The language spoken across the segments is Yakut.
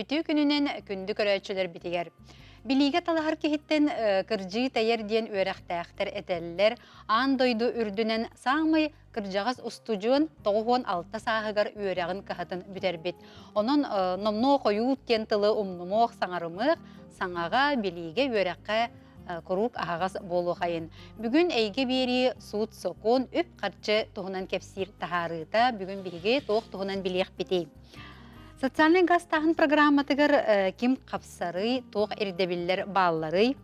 Үтүө күнүнэн күндү көрөөччүлэрбитигэр. Билиигэ талаһар киһиттэн кырдьыы тэйэр диэн үөрэхтээхтэр этэллэр. Аан дойду үрдүнэн саамай кырдьаҕас устудьуон 96 сааһыгар үөрэҕин кыһатын бүтэрбит. Онон номнуо хойуут диэн тылы умнумуох, саҥарымыах, саҥаҕа, билиигэ, үөрэххэ куруук аһаҕас буолуохайын. Бүгүн эйгэ биэрии суут-сокуон, үп-харчы туһунан кэпсиир таһаарыыта. Бүгүн биһиги туох туһунан билиэхпитий? Социальнай газтааһын программатыгар ким хапсарый, туох ирдэбиллэр баалларый?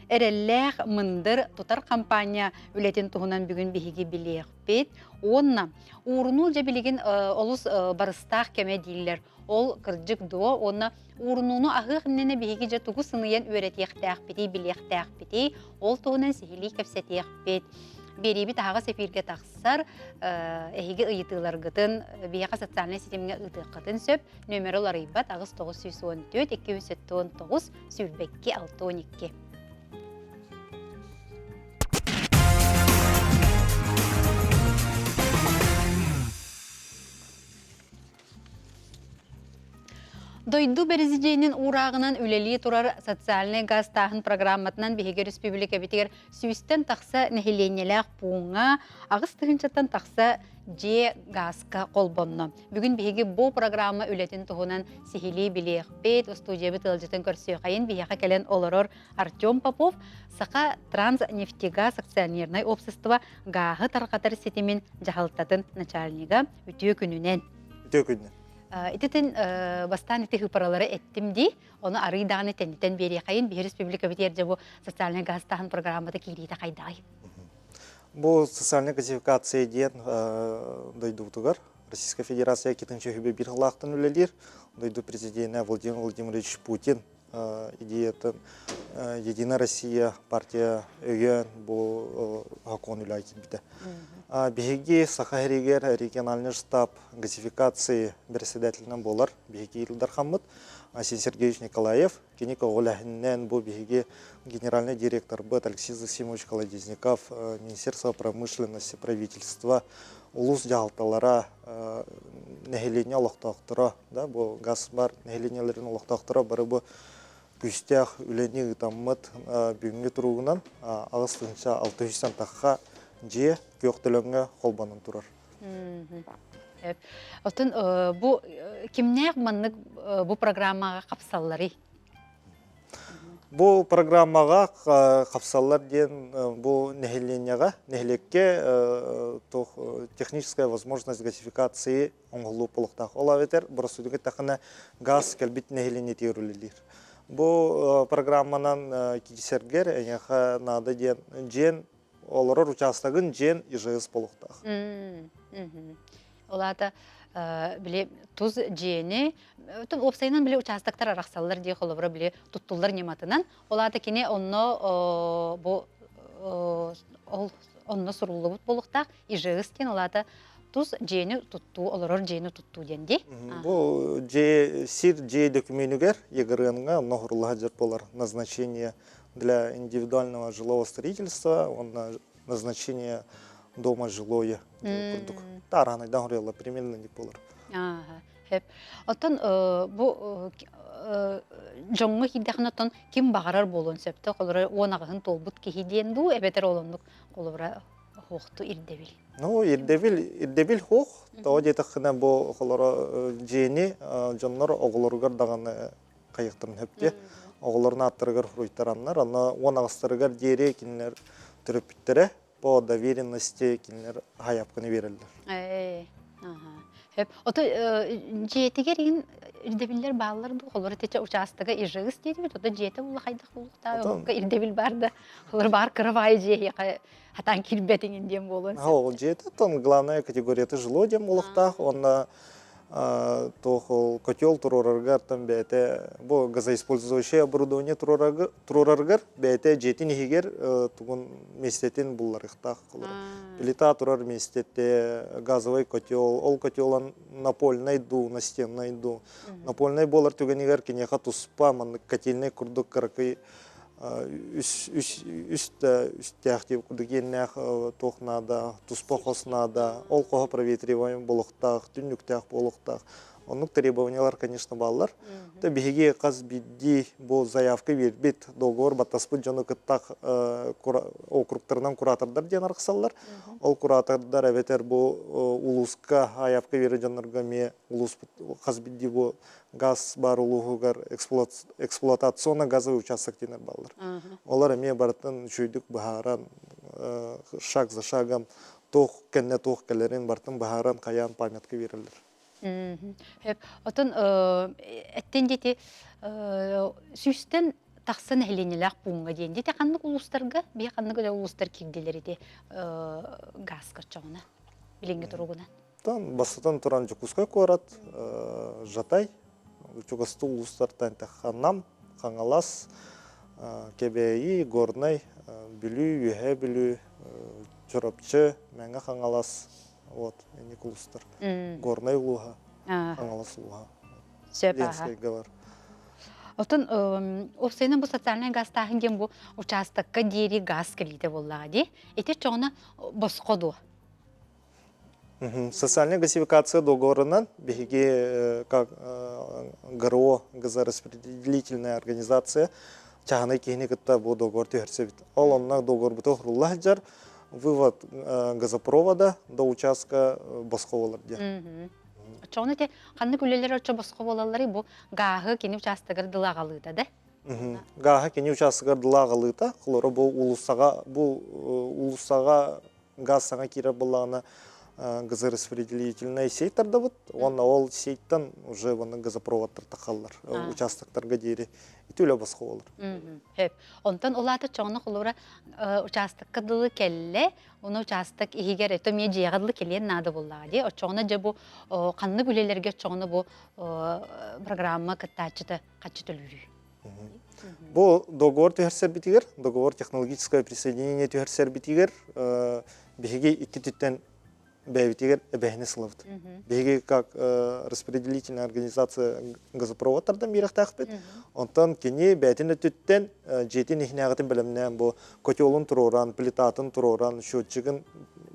Эрэллээх, мындыр тутар хампаанньа үлэтин туһунан бүгүн биһиги билиэхпит. Уонна уурунуу дьэ билигин олус барыстаах кэмэ дииллэр. Ол кырдьык дуо? Уонна уурунууну аһыах иннинэ биһиги дьэ тугу сыныйан үөрэтиэхтээхпитий, билиэхтээхпитий? Ол туһунан сиһилии кэпсэтиэхпит. Биэриибит аһаҕас эфиргэ тахсар. Эһиги ыйытыыларгытын биһиэхэ социальнай ситимҥэ ыытыаххытын сөп. Нүөмэрэ уларыйбат 8914 279 22 62. Дойду Бэрэсидьиэнин уурааҕынан үлэлии турар социальнай гаастааһын программатынан биһиги республикабытыгар сүүстэн тахса нэһилиэнньэлээх пууҥҥа 8 тыһыынчаттан тахса дьиэ гааска холбонно. Бүгүн биһиги бу программа үлэтин туһунан сиһилии билиэхпит, устуудьуйабыт ыалдьытын көрсүөхайын биһиэхэ кэлэн олорор Артем Попов, Саха Транснефтегаз акционернай общество гааһы тарҕатар ситимин дьаһалтатын начальнига. Үтүө күнүнэн. Үтүө күнүнэн. Ититин бастаан ити хыпаралары эттим дии, ону арый даҕаны тэнитэн биэриэхэйин, биһи республикабыт дьэ бу социальнай газтааһын программата киириитэ хайдаҕый? Бу социальная газификация диэн дойдубутугар Российская Федерация китинчи хүбэ бир халаахтан үлэлиир. Дойду президенэ Владимир Владимирович Путин идеятын Единая Россия партия өйөөн бу сокуон үлэ киирбитэ. Биһиги Саха сиригэр региональный штаб газификации председателинэн буолар биһиги Ил Дархаммыт Асий Сергеевич Николаев. Кини көҕүлэһиннэн бу биһиги генеральный директорбыт Алексей Засимович Колодезников, Министерство промышленности, правительство, улуус дьаһалталара, нэһилиэнньэ олохтоохторо, да, бу газ бар нэһилиэнньэлэрин олохтоохторо бары бу күүстээх үлэни ыытаммыт бүгүҥҥү туругунан 8 600 тахха дьиэ күөх төлөҥҥө холбонон турар. Оттон бу кимнээх маннык бу программаҕа хапсалларый? Бу программаҕа хапсаллар диэн бу нэһилиэнньэҕэ, нэһилиэккэ техническая возможность газификации оҥоһуллуу буолуохтаах. Ол эбэтэр боростуойдук эттэххинэ газ кэлбит нэһилиэнньэтигэр үлэлиир. Бу программанан киирсэргэр эйиэхэ наада диэн дьиэн олорор учаастагын дьиэн ИЖС буолуохтаах. Ол аата били тус дьиэни уопсайынан били учаастактар арахсаллар дии холобура били туттуллар ньыматынан ол аата кини онно бу ол онно суруллубут буолуохтаах ИЖС диэн ол аата тус дьиэни туттуу олорор дьиэни туттуу диэн дии Бу дьиэ сир дьиэ дөкүмүөнүгэр ЕГРН-ҥа онно уһурулла сылдьар буолар назначение для индивидуального жилого строительства уонна назначение дома жилое курдук таараанайдаан хоруйаллар примерно инник буолар. Хөп. Оттон бу дьоҥҥо киирдэххинэ оттон ким баҕарар буолуон сөптөөх олоро 10 аҕыһын туолбут киһи диэн дуу эбэтэр олоннук холобура хуохту ирдэбил. Ну, ирдэбил, ирдэбил хуох. Тоҕо диэтэххинэ бу холоро дьиэни дьоннор оҕолоругар даҕаны хайыахтарын сөптүө. Оҕолорун ааттарыгар суруйтараннар, аны 10 аҕыстарыгар диэри кинилэр төрөппүттэрэ по доверенности кинилэр хайапканы биэрэллэр. Ээ, аха. Хөп. Ото дьиэтигэр иһин ирдэбиллэр бааллар дуу? Холор итиччэ учаастага ИЖС диэтибит, ото дьиэтэ улла хайдах булуохтаа, оннукка ирдэбил бар да. Холор баар кыра баайы дьиэһиэхэ хатаан киирбэтиҥин диэн буолуон сөп. Ол дьиэтэ оттон главная категорията жило диэн буолуохтаах уонна туох ол котел туруорарыгар там бэйэтэ бу газоиспользующее оборудование туруорарыгар бэйэтэ дьиэтин иһигэр тугун миэстэтин булларыахтаах плита турар миэстэтэ газовый котел ол котелан напольный дуу настенный дуу напольный буолар түгэнигэр киниэхэ туспа маннык котельный курдук кыракый үс үс үс да үстээх диэбит курдук иэннээх туох наада туспа хос наада ол хоһо проветриваемый буолуохтаах түннүктээх буолуохтаах. Оннук требованиялар, конечно, бааллар. Та биһиги хас биирдии бу заявка биэрбит, договор баттаспыт дьону кытта округтарынан куратордар диэн арахсаллар. Ол куратордар эбэтэр бу улууска заявка биэрэр дьоннорго эмиэ улууспут хас биирдии бу газ баар улууһугар эксплуатационно-газовый участок диэнэр бааллар. Олор эмиэ барытын үчүгэйдик быһааран, шаг за шагом туох кэннэ туох кэлэрин барытын быһааран хайаан памятка биэрэллэр. Хөп. Отон эттин дити сүүстэн тахса нэһилиэнньэлээх пууҥҥа диэн дити ханнык улуустарга бии ханнык улуустар киирдилэр ити газ көрчөҕүнэ билиҥҥи туругунан? Тан бастатан туран Дьокуускай куорат, Жатай, чугастыы улуустартан Нам, Хаҥалас, Кэбээйи, Горнай, Бүлүү, Үөһээ Бүлүү, Чурапчы, Мэҥэ Хаҥалас, вот, инник улуустар. Горнай улууһа, Хаҥалас улууһа. Сөп Ленскэйгэ бар. Отон уопсайынан бу социальнай газтааһын диэн бу учаастакка диэри газ кэлиитэ буоллаҕа дии. Ити чоҕуна босхо дуо? Социальная газификация договорынан биһиги как ГРО, газораспределительная организация, чаһынай киһини кытта бу договор түһэрсэбит. Ол онно договорбута уһурулла сылдьар, вывод газопровода до участка босхо буолар диэн. Оччоҕуна ити ханнык үлэлэр оччо босхо буолалларый бу гааһы кини учаастагар дылы аҕалыыта да? Гааһы кини учаастагар дылы аҕалыыта, холоро бу уулуссаҕа бу уулуссаҕа газ саҥа киирэр буоллаҕына газораспределительнай сеть тардабыт уонна ол сетьтан уже уонна газопроводтар тахаллар участоктарга диэри ити үлэ босхо буолар. Хөп. Онтон улаата чоҕуна холура участокка дылы кэллэ, уну участок иһигэр это эмиэ дьиэҕэ дылы кэлиэн наада буоллаҕа дии. Оччоҕуна дьэ бу ханнык үлэлэргэ оччоҕуна бу программа кыттааччыта хаччы төлүүрүй? Бу договор түһэрсэрбитигэр, договор технологическое присоединение түһэрсэрбитигэр биһиги икки түттэн бэйэбитигэр эбэһини сылабыт. Биһиги как распределительная организация газопроводтардан биэрэхтээхпит. Онтон кини бэйэтин өттүттэн дьиэтин иһинээҕитин бэлэмнээн бу котелун туруоран, плитатын туруоран, счетчигын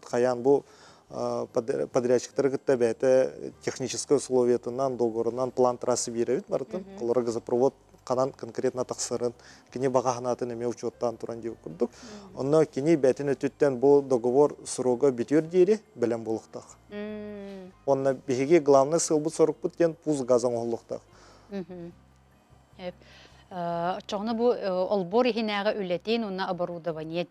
хайаан бу подрядчиктары кытта бэйэтэ техническай условиятынан, договорунан план трассы биэрэбит барытын. Олору газопровод ханан конкретно тахсарын, кини баҕа санаатын эмиэ учуоттаан туран диэбит курдук. Онно кини бэйэтин өттүттэн бу договор срога бүтүөр диэри бэлэм буолуохтаах. Уонна биһиги главный сыалбыт-сорукпут диэн пуск газа оҥоһуллуохтаах. Оччоҕуна бу олбуор иһинээҕи үлэтин уонна оборудование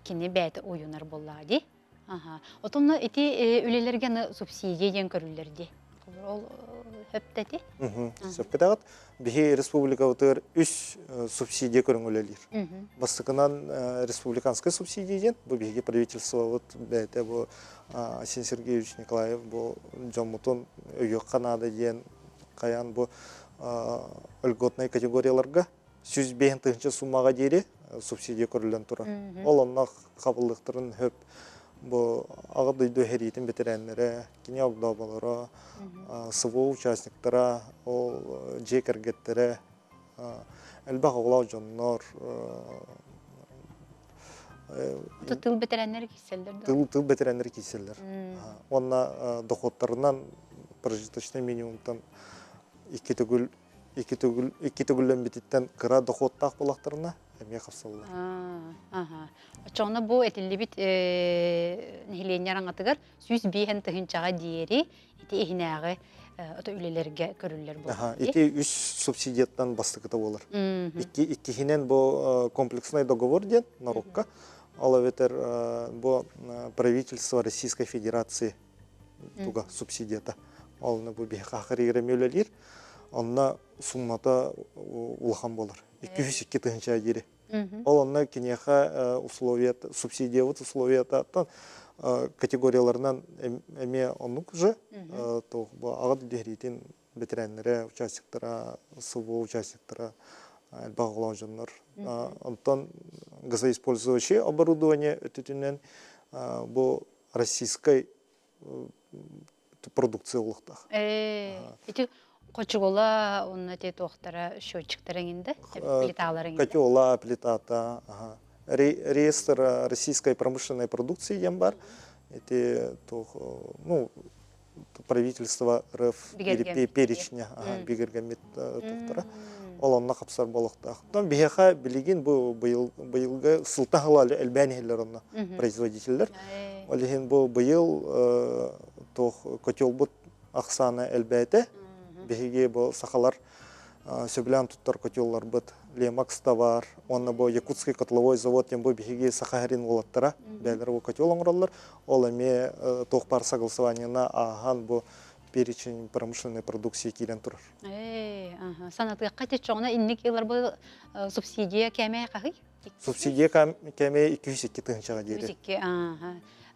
кини бэйэтэ уйунар буоллаҕа дии. Аха. Отонно ити үлэлэргэ аны субсидия диэн көрүллэр дии. Ол хөптөти? Сөпкө Биһи республикабытыгар үс субсидия көрүҥ үлэлиир. Бастакынан республиканскай субсидия диэн, бу биһиги правительствобыт бэйэтэ бу Асин Сергеевич Николаев бу дьоммутун өйүөххэ наада диэн хайаан бу льготнай категорияларга 105 тыһыынча суммаҕа диэри субсидия көрүллэн турар. Ол онно хабыллыктарын хөп бу аҕа дойду сэриитин бэтэрээннэрэ, кини огдооболоро, СВО участниктара, ол дьиэ кэргэттэрэ, элбэх оҕолоох дьоннор Тыл бэтэрээннэри киирсэллэр да? Тыл, тыл бэтэрээннэри киирсэллэр. Уонна доходтарынан прожиточный минимумтан икки төгүл икки төгүл икки төгүллэммититтэн кыра дохуоттаах буоллахтарына эмиэ хапсаллар. Оччоҕуна бу этиллибит нэһилиэнньэ араҥатыгар 105 тыһыынчаҕа диэри ити иһинээҕи ото үлэлэргэ көрүллэр буолар. Ити үс субсидияттан бастакыта буолар. Икки иккиһинэн бу комплекснай договор диэн норуокка, ол эбэтэр бу правительство Российской Федерации туга субсидията. Ол бу биһиэхэ хахырыгар үлэлиир. Онно суммата улахан буолар. 202 тыһыынча диэри. Ол онно киниэхэ условията, субсидиябыт условията категорияларынан эмиэ оннук же аҕа дэһэриитин бэтэрээннэрэ, участниктара, СВО участниктара, элбэх оҕолоох дьоннор. Онтон газоиспользующее оборудование өттүтүнэн бу российскай продукция олохтоох. Ити хочугула уонна те туохтара счетчиктара иҥинде, плиталар иҥинде. Котела, плитата, ага. Реестр российской промышленной продукции диэн бар. Ити туох, ну, правительство РФ перечня бигэргэммит туохтара. Ол онно хапсар буолуохтаах. Оттон биһиэхэ билигин бу быйыл быйылгы сылтан сыла элбээн иһэллэр онно производителлэр. Ол иһин бу быйыл туох котелбут ахсаана элбээтэ. Биһиги бу сахалар сөбүлээн туттар котелларбыт Лемакс да баар уонна бу Якутский котловой завод диэн бу биһиги Саха сирин уолаттара бэйэлэрэ бу котел оҥороллор. Ол эмиэ туох баар согласованиены ааһан бу перечень промышленной продукции киирэн турар. Санатыахха чоҕуна инник ылар субсидия кэмэ хаһый? Субсидия кэмэ 202 тыһыынчаҕа диэри.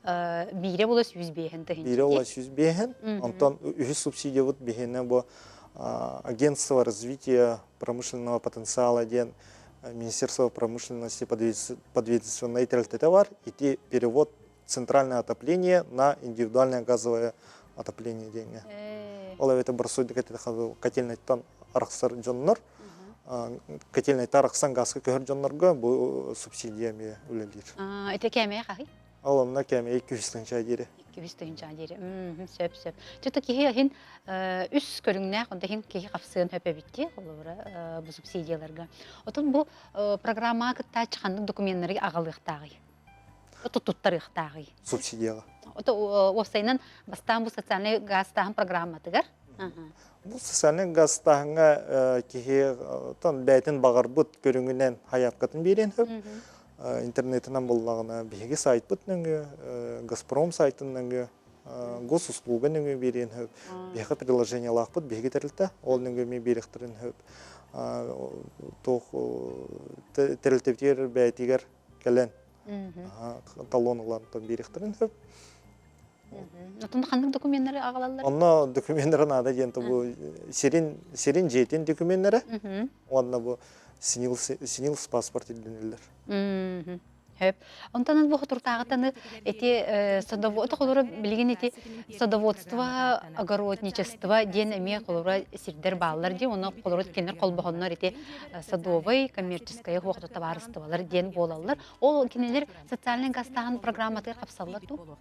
202, биирэ була 105 тыһыынча. Биирэ була 105, онтон үһүс субсидиябыт биһиэнэ бу Агентство развития промышленного потенциала диэн Министерство промышленности подведомственной тэрилтэтэ бар. Ити перевод центральное отопление на индивидуальное газовое отопление диэҥҥэ. Ол эбэтэр боросуойдук котельнайтан арахсар дьоннор котельнайтан арахсан газка көһөр дьоннорго бу субсидия эмиэ үлэлиир. Ити кээмэйэ хаһый? Ол онно кээмэйэ 200 тыһыынча диэри. 200 тыһыынча диэри. Сөп, сөп. Чото киһи иһин үс көрүҥнээх, онто иһин киһи хапсыан хөп эбит дии, холобура бу субсидияларга. Отон бу программаҕа кыттааччы ханнык докуменнары аҕалыахтааҕый? Туттарыахтааҕый? Субсидияҕа. Ото уопсайынан бастаан бу социальнай гаастааһын программатыгар. Бу социальнай гаастааһыҥҥа киһи тон бэйэтин баҕарбыт көрүҥүнэн хайаапкатын биэриэн сөп. Интернетинэн буллаҕына биһиги сайтпыт нөҥүө, Газпром сайтын нөҥүө, госуслуга нөҥүө биэриэн сөп. Биһиэхэ приложениелаахпыт биһиги тэрилтэ, ол нөҥүө эмиэ биэриэхтэрин сөп. Туох тэрилтэбитигэр бэйэтигэр кэлэн талон ылан биэриэхтэрин сөп. Отон ханнык докуменнары аҕалаллар? Онно докуменнары наада диэн бу сирин сирин дьиэтин докуменнара уонна бу синил синилс паспорт ирдэниллэр. Хөп. Онтон бу хотуртааҕытаны эти садовод холоро билигин ити садоводство, огородничество диэн эмиэ холоро сирдэр бааллар дии. Онно холоро кинилэр холбоһоннор ити садовый, коммерческое хуохту табаарыстыбалар диэн буолаллар. Ол кинилэр социальный гастааһын программатыгар хапсаллар дуу?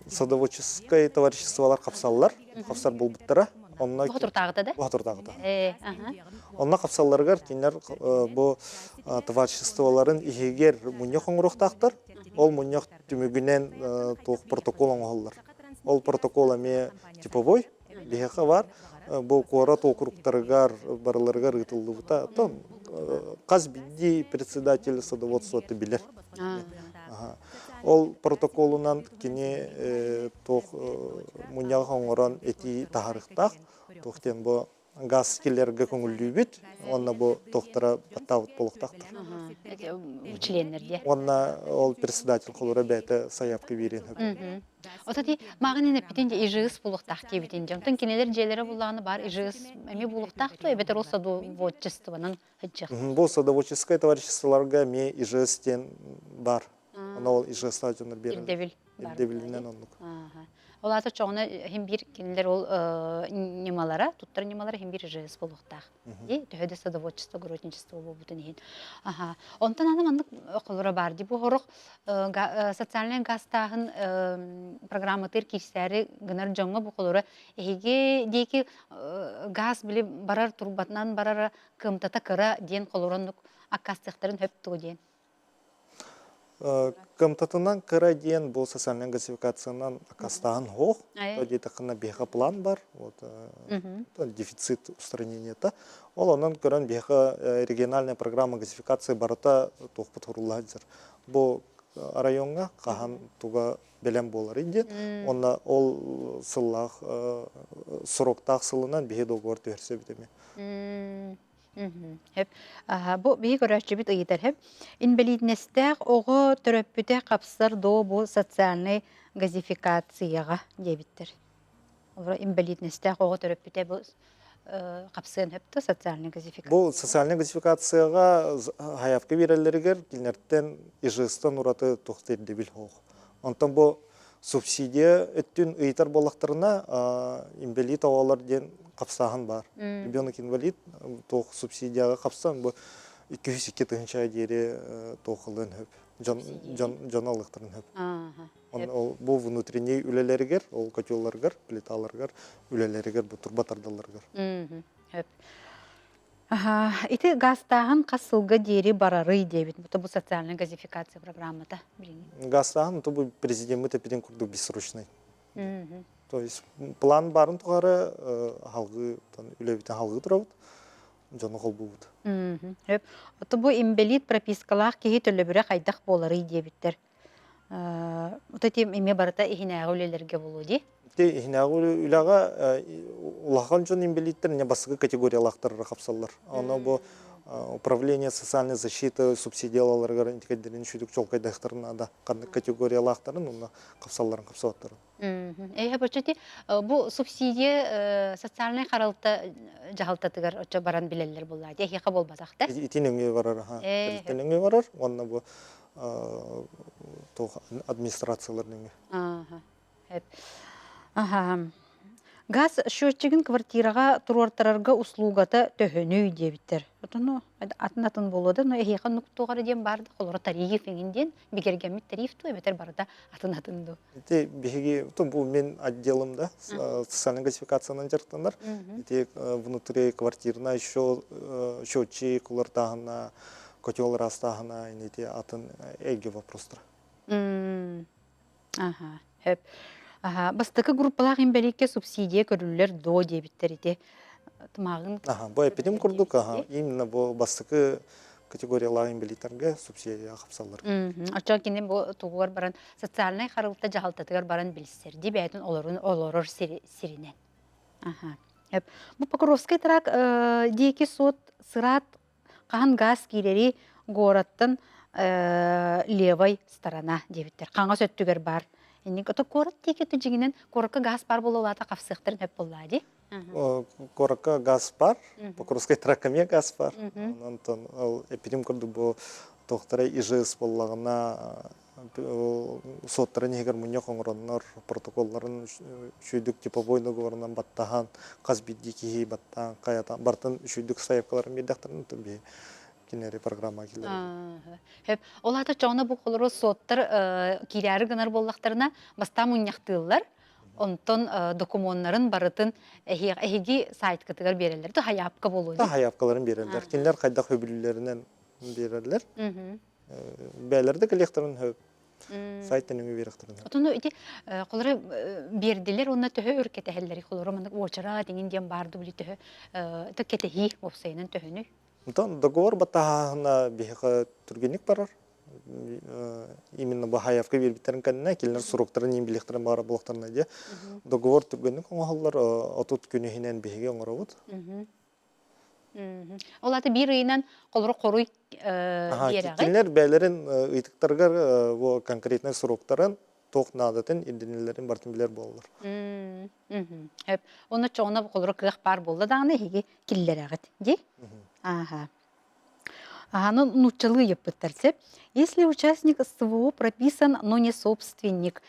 Садоводческай товариществолар хапсаллар, хапсар буолбуттара. Онно Хотуртааҕыта да? Хотуртааҕыта. Онно хапсалларыгар кинилэр бу товариществоларын иһигэр мунньах оҥоруохтаахтар. Ол мунньах түмүгүнэн туох протокол оҥоһуллар. Ол протокол эмиэ типовой, биһиэхэ баар. Бу куорат округтарыгар барыларыгар ыытыллыбыта. Оттон хас биирдии председатель садоводствоты билэр. Ол протоколунан кини туох мунньаҕы оҥорон этии таһаарыахтаах. Туох диэн бу газ киллэргэ көҥүллүүбүт уонна бу туохтара баттаабыт буолуохтаахтар. Членнэр диэ. Уонна ол председатель холура бэйэтэ сайаапка биэриэн сөп. Ото ти мааҕын эппитин дьэ ИЖС буолуохтаах диэбитин дьэ. Онтон кинилэр дьиэлэрэ буллаҕына баар ИЖС эмиэ буолуохтаах дуо эбэтэр ол садоводчествонан сылдьыах. Бу садоводческай товариществоларга эмиэ ИЖС диэн бар. Аны ол ИЖС-та дьоннор биэрэллэр. Ирдэбил. Ирдэбилинэн оннук. Ол аата чоҕуна иһин биир кинилэр ол ньымалара, туттар ньымалара иһин биир ИЖС буолуохтаах. Дии, төһө да садоводчество, огородничество буолбутун иһин. Аха. Онтон аны маннык холоро баар дии. Бу сорох социальнай гаастааһын программатыгар киирсээри гынар дьоҥҥо бу холоро эһиги диэки газ били барар турбатынан барара кыамтата кыра диэн холороннук аккаастыахтарын сөп дуо диэн. Кымтатынан кыра диэн бу социальнай газификациянан аккаастааһын суох. То диэтэххинэ биһиэхэ план бар, вот дефицит устранениета. Ол онон көрөн биһиэхэ региональная программа газификации барыта туохпут сурулла сылдьар. Бу райоҥҥа хаһан туга бэлэм буоларый диэн. Уонна ол сыллаах сроктаах сылынан биһи договор түһэрсэбит эмиэ. Сөп. Бу биһи көрөөччүбүт ыйытар сөп. Инбэлиитинэстээх оҕо төрөппүтэ хапсар доо бу социальнай газификацияҕа диэбиттэр. Олор инбэлиитинэстээх оҕо төрөппүтэ бу хапсыан сөп да социальнай газификация. Бу социальнай газификацияҕа хайаапка биэрэллэригэр кинилэртэн ИЖС-тан ураты туох да ирдэбил суох. Онтон бу субсидия өттүн ыйытар буоллахтарына, инбэлиит оҕолор диэн хапсааһын баар. Ребенок инвалид туох субсидияҕа хапсан бу 202 тыһыынчаҕа диэри туох ылыан сөп. Дьон дьон дьоно ылыахтарын сөп. Ол бу внутренний үлэлэригэр, ол котелларыгар, плиталарыгар, үлэлэригэр бу турба тардалларыгар. Хөп. Ити газтааһын хас сылга диэри барарый диэбит. Бу социальная газификация программата билиҥҥи. Газтааһын бу президеммит эпитин курдук бессрочный. То есть план барын тухары халгыы үлэбитин халгыы турабыт, дьону холбуубут. Хөп. Ото бу инбэлиит пропискалаах киһи төлөбүрэ хайдах буоларый диэбиттэр. Вот эти эмиэ барыта иһинээҕи үлэлэргэ буолуо дии. Ити иһинээҕи үлэҕэ улахан дьон инбэлииттэр не бастакы категориялаахтар хапсаллар. Ону бу управление социальной защиты субсидияларыгар интикэддэрин шүдүк чолкайдахтарын наада ханнык категориялаахтарын уонна хапсалларын хапсыбаттарын. Эһэ боччо бу субсидия социальнай харалта дьаһалтатыгар оччо баран билэллэр буоллаа дии эһиэхэ буолбатах да? Ити нөҥүө барар аха. Ити нөҥүө барар уонна бу туох администрациялар нөҥүө. Аха. Газ счетчигин квартираҕа туруортарарга услугата төһөнүй диэбиттэр. Отону атын-атын буолуо да, но эһиэхэ оннук туох эрэ диэн баар да, холоро тариф иҥин диэн бигэргэммит тариф дуу, эбэтэр барыта атын-атын дуу? Ити биһиги бу мен отделым да социальной газификациянан дьарыктанар. Ити внутри квартирная счетчик улартааһына, котел ыраастааһына, ити атын эйгэ вопростар. Аха, хөп. Аха, бастакы группалаах инбэлииккэ субсидия көрүллэр дуо диэбиттэр ити. Тымааҕын Аха, бу эпидем курдук, аха, именно бу бастакы категориялаах инбэлииттэргэ субсидия хапсаллар. Оччоҕо кини бу тугугар баран социальнай харалта дьаһалтатыгар баран билсэрди бэйэтин олорун олорор сиринэн. Аха. Бу Покровскай трак диэки суот сыраат хаһан газ киирэри городтан левой сторона диэбиттэр. Хаҥас өттүгэр бар. Инник ото куорат диэки дьиҥинэн куоракка газ бар буолуолаата хапсыахтарын сөп буоллаа дии. Куоракка газ бар, Покровскай тракка эмиэ газ бар. Онтон ол эпидем курдук бу туохтара ИЖС буоллаҕына суоттарын иһигэр мунньах оҥороннор протоколларын үчүгдүк типовой договорунан баттаһан хас биирдии киһи баттаан хайатан бартын үчүгдүк заявкаларын биэрдэхтэрин биһи кинилэри программа киллэрэр. Хөп. Ол аата чоҕуна бу холору суоттар киирээри гынар буоллахтарына бастаан мунньахтыыллар. Онтон докумуоннарын барытын эһиги сайткытыгар биэрэллэр. То хайаапка буолуо дии. Хайаапкаларын биэрэллэр. Кинилэр хайдах сөбүлүүлэринэн биэрэллэр. Бээлэр да кэлиэхтэрин сөп. Сайт нөҥүө биэрэхтэрин сөп. Отону ити холоро биэрдилэр уонна төһө өр кэтэһэллэри холоро маннык уочарат иҥин диэн баар дуу төһө то кэтэһии уопсайынан төһөнүй? Онтон договор баттаһааһына биһиэхэ түргэнник барар. Именно Бахаевка биэрбиттэрин кэннэ кинилэр суруктарын иин билиэхтэрин баҕара буолуохтарына диye договор түргэнник оҥоһуллар 30 күн иһинэн биһиги оҥоробут. Ол аата биир ыйынан холоро хоруй биэрэҕит? Кинилэр бэйэлэрин ыйытыктарыгар бу конкретнай суруктарын туох наадатын ирдэниллэрин барытын билэр буолаллар. Хөп. Онно чоҕуна холоро кыах баар буолла даҕаны эһиги киллэрэҕит дии? Ааха. Аны нууччалыы ыйыппыттар сөп. Если участник СВО прописан, но не собственник,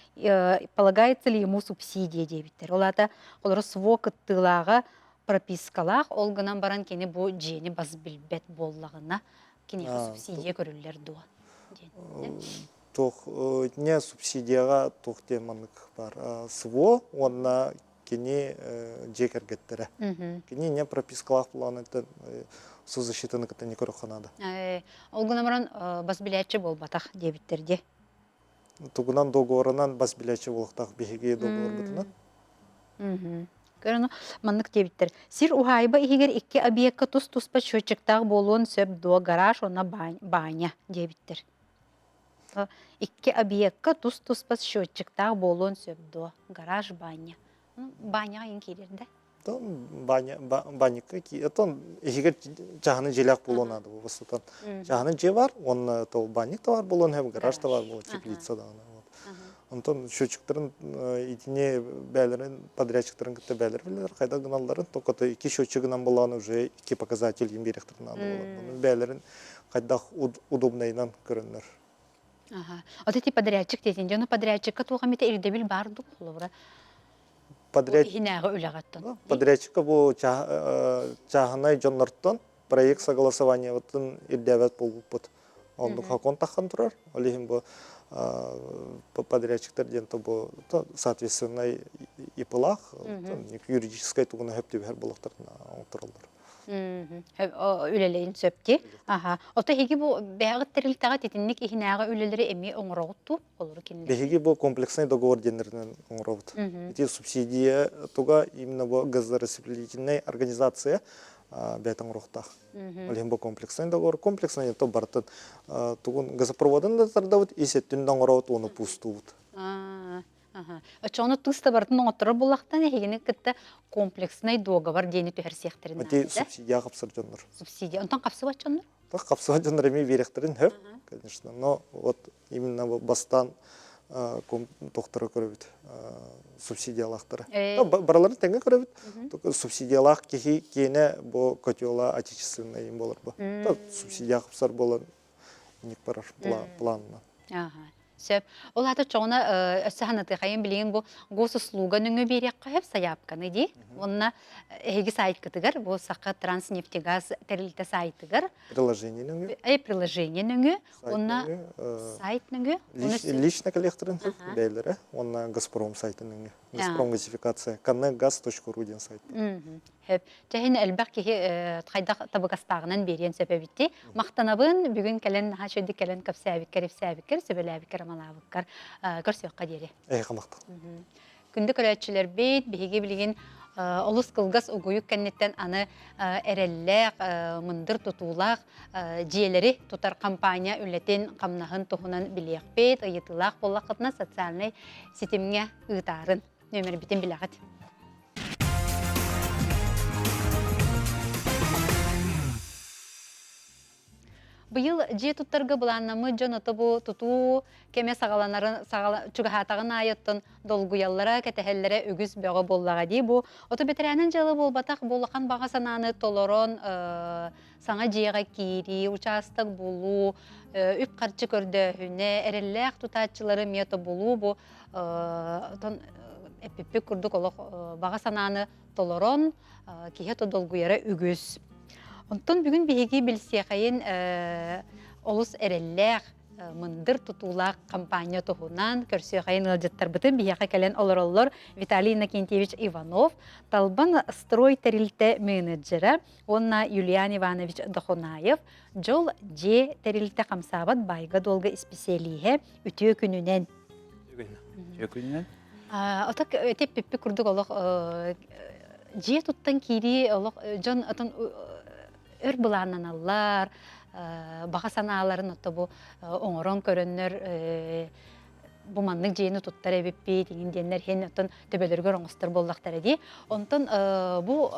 полагается ли ему субсидия диэбиттэр. Ол аата холоро СВО кыттыылааҕа пропискалаах, ол гынан баран кини бу дьиэни бас билбэт буоллаҕына, киниэхэ субсидия көрүллэр дуо диэн. Туох не субсидияҕа туох диэн маннык бар СВО уонна кини дьиэ кэргэттэрэ. Кини не пропискалаах буоланыттан соцзащитаны кытта не көрөххө наада. Ол гынан баран бас билээччи буолбатах диэбиттэр дии. Тугунан договорынан бас билээччи буолуохтаах биһиги договорбутунан. Көрөн маннык диэбиттэр. Сир уһаайба иһигэр икки объекка тус-туспа счетчиктаах буолуон сөп дуо гараж уонна баня диэбиттэр. Икки объекка тус-туспа счетчиктаах буолуон сөп дуо гараж баня. Баняҕа иин киирэр да? Баня банникка оттон иһигэр чаһыны дьиэлээх буолуон наада бастатан чаһыны дьиэ бар уонна то банник да бар буолуон сөп гараж да бар буолуон теплица даҕаны онтон счетчиктарын итини бээлэрин подрядчиктарын кытта бээлэр билэлэр хайдах гыналларын только то икки счетчигынан буолаҕына уже икки показатель биэриэхтэрин наада буолар онон бээлэрин хайдах удобнайынан көрөннөр. Аха. Вот эти подрядчик диэтин дьону подрядчикка туох эмитэ ирдэбил баар дуу холобура Подряд... иһинээҕи үлэҕэттэн. Подрядчикка бу чааһынай дьоннортон проект согласованиебытын ирдээбэт буолбуппут. Оннук хакон таххан турар. Ол иһин бу Подрядчиктар диэн тобу соответственный ИП-лаах юридическай тугуна хөп түбэһэр буолуохтарына оҥтороллор. Үлэлэйин сөп дии. Аха. Ото эһиги бу бэйэҕит тэрилтэҕит итинник иһинээҕи үлэлэри эмиэ оҥороҕут дуу? Олору кинилэр. Биһиги бу комплексный договор диэннэринэн оҥоробут. Ити субсидия туга именно бу газораспределительная организация бэйэтэ оҥоруохтаах. Ол иһин бу комплексный договор. Комплексный то барытын тугун газопроводын да тардабыт, ис өттүн да оҥоробут, уону пустуубут. Оччоҕуна тыс да барытын оҥотторор буоллахтан эһигини кытта комплекснай дуогабар диэни түһэрсиэхтэрин Ити субсидия хапсар дьоннор. Субсидия. Онтон хапсыбат дьоннор? Хапсыбат дьоннор эмиэ биэриэхтэрин сөп, конечно. Но вот именно бастаан тохторо көрөбүт субсидиялаахтара. Бараларын тэҥҥэ көрөбүт. Субсидиялаах киһи киэнэ бу котела отечественный им болар бу. Субсидия хапсар болан ник барар планынан. Сөп. Ол аата чоҕуна өссө санатыахайын билигин бу госуслуга нөҥүө биэриэххэ сөп сайаапканы дии. Уонна эһиги сайтыкытыгар бу Саха Транснефтегаз тэрилтэ сайтыгар приложение нөҥүө приложение нөҥүө уонна сайт нөҥүө лично коллекторын бэйэлэрэ уонна Газпром сайтын нөҥүө Газпром газификация connectgaz.ru диэн сайт. Сөп. Чэһин элбэх киһи хайдах табыгастааҕынан биэриэн сөп эбитти. Махтанабын бүгүн кэлэн наһаа үчүгэйдик кэлэн кэпсээбиккэр, ипсээбиккэр, сүбэлээбиккэр, амалаабыккар көрсүөххэ диэри. Эһиэхэ махтал. Күндү көрөөччүлэрбит, биһиги билигин олус кылгас угуйук кэнниттэн аны эрэллээх, мындыр тутуулаах дьиэлэри тутар компания үлэтин, хамнаһын туһунан билиэхпит, ыйытыылаах буоллаххытына социальнай ситимҥэ ыытаарын. Нүөмэрбитин билэҕит. Быйыл дьиэ туттарга былааннаммыт дьон ото бу тутуу кэмэ саҕаланарын чугаһаатаҕын аайыттан долгуйаллара, кэтэһэллэрэ үгүс бөҕө буоллаҕа дии. Бу ото бэтэрээнин дьыала буолбатах, бу улахан баҕа санааны толорон саҥа дьиэҕэ киирии, учаастак булуу, үп-харчы көрдөөһүнэ, эрэллээх тутааччылары эмиэ тобулуу бу отон эппиппит курдук олох баҕа санааны толорон киһи ото долгуйара үгүс. Онтон бүгүн биһиги билсиэхэйин олус эрэллээх, мындыр тутуулаах компания туһунан көрсүөхэйин ыалдьыттарбытын биһиэхэ кэлэн олороллор Виталий Иннокентьевич Иванов, Талбан строй тэрилтэ менеджерэ уонна Юлиан Иванович Дохунаев, Дьол дьиэ тэрилтэ хамсаабат баайга-дуолга исписэлииһэ үтүө күнүнэн. Үтүө күнүнэн. Ото эти курдук олох дьиэ туттан киирии олох дьон отон өр былааннаналлар, баҕа санааларын ото бу оҥорон көрөннөр бу маннык дьиэни туттар эбиппит иҥин диэннэр иһин оттон төбөлөрүгэр оҥостор буоллахтара дии. Онтон бу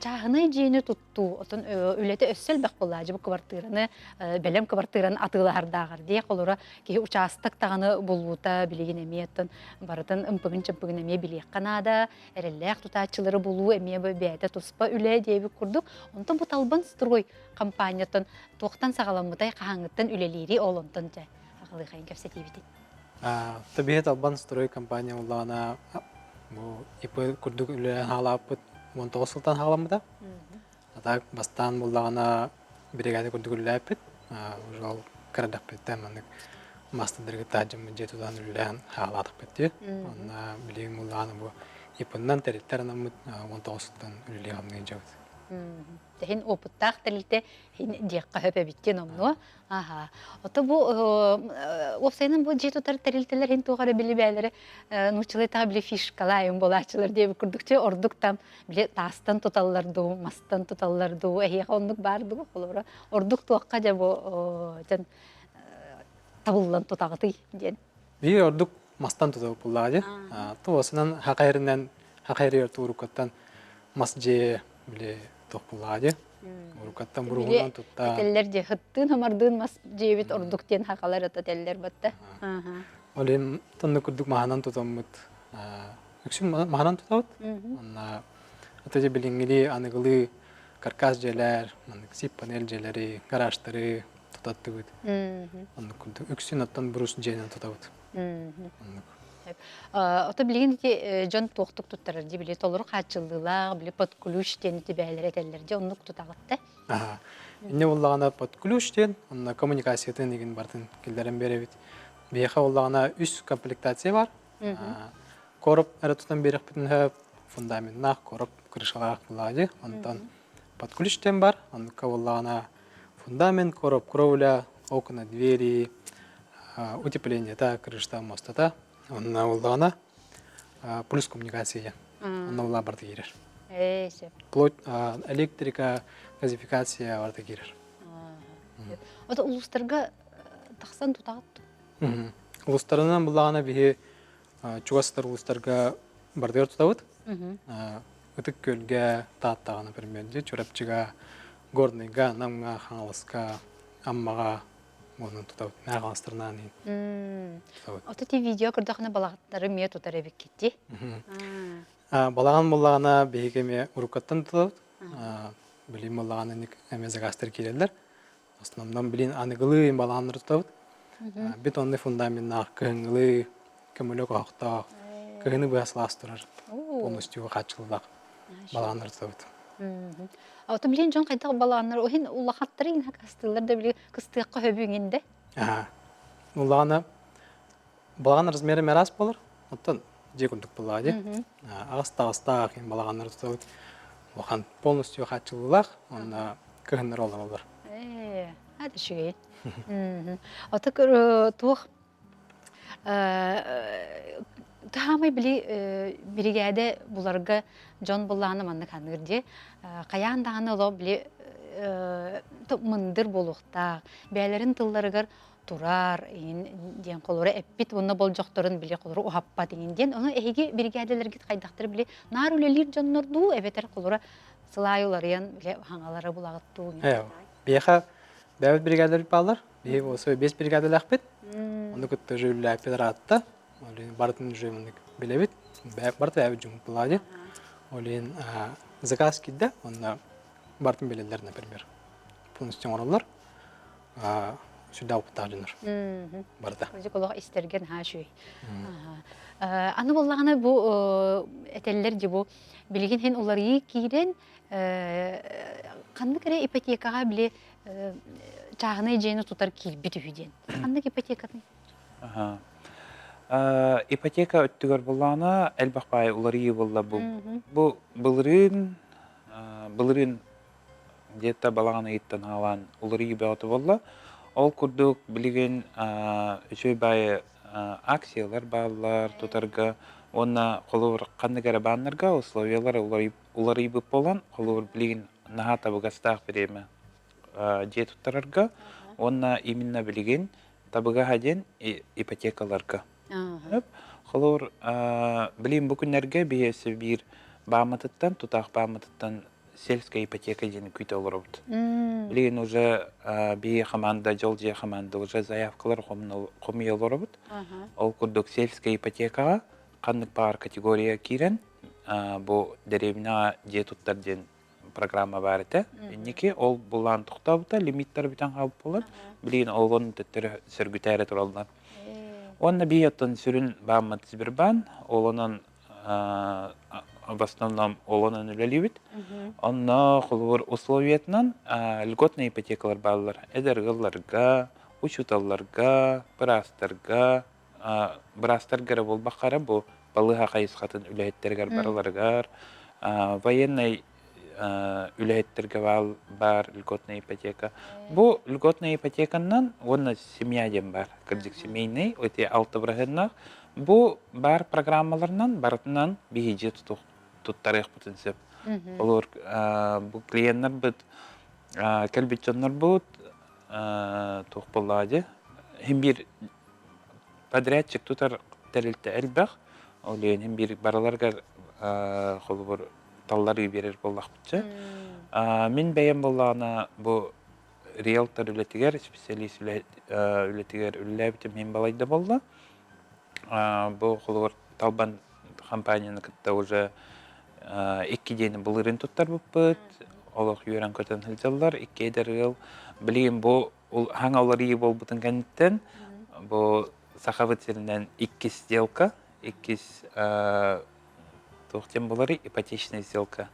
чааһынай дьиэни туттуу оттон үлэтэ өссө элбэх буоллаачы бу кыбартыыраны бэлэм кыбартыыраны атыылаһардааҕар дии холура киһи учаастак даҕаны булуута билигин эмиэ оттон барытын ымпыгын-чымпыгын эмиэ билиэххэ наада эрэллээх тутааччылары булуу эмиэ бэйэтэ туспа үлэ диэбит курдук онтон бу Талбан строй компанияттан туохтан саҕаламмытай хаһааҥҥыттан үлэлиири ол онтон дьэ аҕалыахайын кэпсэтиибитин. Табиһи Талбан строй компания улаана бу ИП курдук үлэлээн хаалааппыт 19 сылтан хаҕаламмыта. А так бастаан буллаҕына биригээдэ курдук үлэлээппит. Уже ол кырадахпыттан маннык мастардаргыттаах дьоммут дьиэ тутан үлэлээн хаалаатахпыт дии. Онно билигин буллаҕына бу ИП-нан тэрилтэр анаммыт 19 сылтан үлэлии хамныы дьабыт. Тэһин опыттаах тэрилтэ диэххэ сөп эбит диэн оннуо. Аха. Ото бу уопсайынан бу дьиэ тутар тэрилтэлэр иһин туох эрэ били бээлэрэ нууччалыы таҕа били фишкалаайым буолааччылар диэбит курдук чэ ордук там били таастан туталлар дуу, мастан туталлар дуу, эһиэхэ оннук баар дуу, холобура ордук туохха дьэ бу дьон табыллан тутаҕытый диэн. Биир ордук мастан тутабыт буллаҕа дии. Туосунан хахайрынан хахайрыгар тууруккаттан мас дьиэ били туох буллаҕа дии. Уруккаттан буруһунан тутта. Этэллэр дии хыттыын хамардыын мас дьиэбит ордук диэн хахалар ото этэллэр батта. Ол иһин тонну курдук маһынан тутаммыт үксүн маһынан тутабыт. Онна ата дьэ билиҥҥилии аныгылыы каркас дьиэлэр, маннык сип панель дьиэлэри, гаражтары тутаттыбыт. Оннук курдук үксүн оттон брус дьиэнэн тутабыт. Оннук. Ото билигин ити дьон туохтук туттарар дии били толору хааччыллыылаах, били под ключ диэн ити бээлэр этэллэр дии оннук тутаҕыт да? Аха. Инне буллаҕына под ключ диэн, онно коммуникациятын игин бартын киллэрэн биэрэбит. Биһиэхэ буоллаҕына үс комплектация бар. Короб эрэ тутан биэрэхпитин сөп, фундаменнаах короб крышалаах буоллаҕа Онтон под ключ диэн бар. Оннукка буоллаҕына фундамент, короб, кровля, окна, двери, утеплениета, крышта, мостата. Онно буоллаҕына плюс коммуникация диэн. Онно буоллаҕа барыта киирэр. Ээ, сөп. Вплоть электрика, газификация барыта киирэр. Ото улуустарга тахсан тутаҕыт Улуустарынан буллаҕына биһи чугас сытар улуустарга бардыгар тутабыт. Ытык Күөлгэ, Тааттаҕа, например, Чурапчыга, Горныйга, Намҥа, Хаҥаласка, Аммаҕа уонна тутабыт. Мээ хаҥаластарынан тутабыт. Ото ти видео көрдөхүнэ балаҕаттары эмиэ тутар эбиккит дии. Балаҕан буллаҕына биһиги эмиэ уруккаттан тутабыт. Билим буллаҕына эмиэ заказтар киирэллэр. Основном билин аныгылыы балаҕаннары тутабыт. Бетонный фундаменнаах кыһыҥҥылыы көмөлөк оһохтоох, кыһыны быһа сылаас турар полностью хааччыллаах балаҕаннары тутабыт. Ото билин дьон хайдах балаҕаннар оһин улахаттары иҥ кастыыллар да били кыстыахха хөбү иҥинде. Улаҕана балаҕан размера араас буолар. Оттон дьиэ курдук буоллаҕа дии. Аҕыс таҕыстаах балаҕаннары тутабыт. Улахан полностью хааччыллыылаах уонна кыһыннары олороллор. Ээ, это үчүгэй. Ото туох таамай били биригээдэ буларга дьон буллаҕына маннык ханыыр дии. Хайаан даҕаны олох били мындыр буолуохтаах. Бэйэлэрин тылларыгар турар иҥин диэн холура эппит уонна болдьохторун били холура уһаппат иҥин диэн. Ону эһиги биригээдэлэргит хайдахтар били наар үлэлиир дьоннор дуу эбэтэр холура сылаай уларыйан били хаҥалары булаҕыт дуу Биһиэхэ бэйэбит биригээдэлэрбит бааллар. Биһиги осой бес биригээдэлээхпит. Ону кытта уже үлэлээппит ыраатта. Ол иһин барытын уже маннык билэбит. Барыта бэйэбит дьоммут былаане. Ол иһин заказ киирдэ, онно барытын билэллэр, например, полностью оҥороллор. Сүрдээх опыттаах дьоннор барыта. Кырдьык олох истэргэ наһаа үчүгэй. Аны буоллаҕына бу этэллэр дии бу билигин иһин уларыйыы киирэн ханнык эрэ ипотекаҕа били чааһынай дьиэни тутар киирбит үһү диэн. Ханнык ипотекатын? Ипотека өттүгэр буоллаҕына элбэх баай уларыйыы буолла бу. Бу былырыын былырыын где-то балаҕан ыйыттан аҕалаан уларыйыы бөҕөтө буолла. Ол курдук билигин үчүгэй баайы акциялар бааллар тутарга уонна холобур ханнык эрэ бааннарга условиялар уларыйбыт буолан холобур билигин наһаа табыгастаах бириэмэ дьиэ туттарарга уонна именно билигин табыгаһа диэн ипотекаларга. Холобур билигин бу күннэргэ биһиэси биир бааммытыттан тутаах бааммытыттан сельская ипотека диэн күүтэ олоробут. Билигин уже биһи хамаанда, дьол дьиэ хамаанда уже заявкалар хомуйа олоробут. Ол курдук сельская ипотекаҕа ханнык баар категория киирэн бу дэриэбинэҕэ дьиэ туттар диэн программа баар этэ. Инники ол булаан тохтообута, лимиттэр бүтэн хаалбыт буолан, билигин олон төттөрү сөргүтээри тураллар. Уонна бии оттон сүрүн бааммыт Сбербаан, ол онон в основном ол онон үлэлиибит. Онно холобур условиятынан льготные ипотекалар бааллар. Эдэр ыалларга, учууталларга, быраастарга, быраастарга эрэ буолбакка эрэ бу балыыһа хайысхатын үлэһиттэригэр барыларыгар военнай үлэһиттэргэ баар льготная ипотека. Бу льготная ипотеканан уонна семья диэн баар. Кырдьык семейный, эти алта бырыһыаннаах. Бу баар программаларынан барытынан биһиги туттарыахпытын сөп. Олор бу клиеннарбыт кэлбит дьоннорбут туох буоллаҕа дии иһин биир подрядчик тутар тэрилтэ элбэх. Ол иһин биир барыларыгар холобур талларыы биэрэр буоллахпытча. Мин бэйэм буоллаҕына бу риэлтор үлэтигэр, специалист үлэтигэр үлэлээбитим иһин балайда буолла. Бу холобур Талбан компанияны кытта уже икки диэни былырыын туттарбыппыт. Олох үөрэн-көтөн сылдьаллар. Икки эдэр ыал. Билигин бу хаҥа уларыйыы буолбутун кэнниттэн бу Сахабыт сиринэн иккис сделка, иккис туох диэн буоларый ипотечная сделка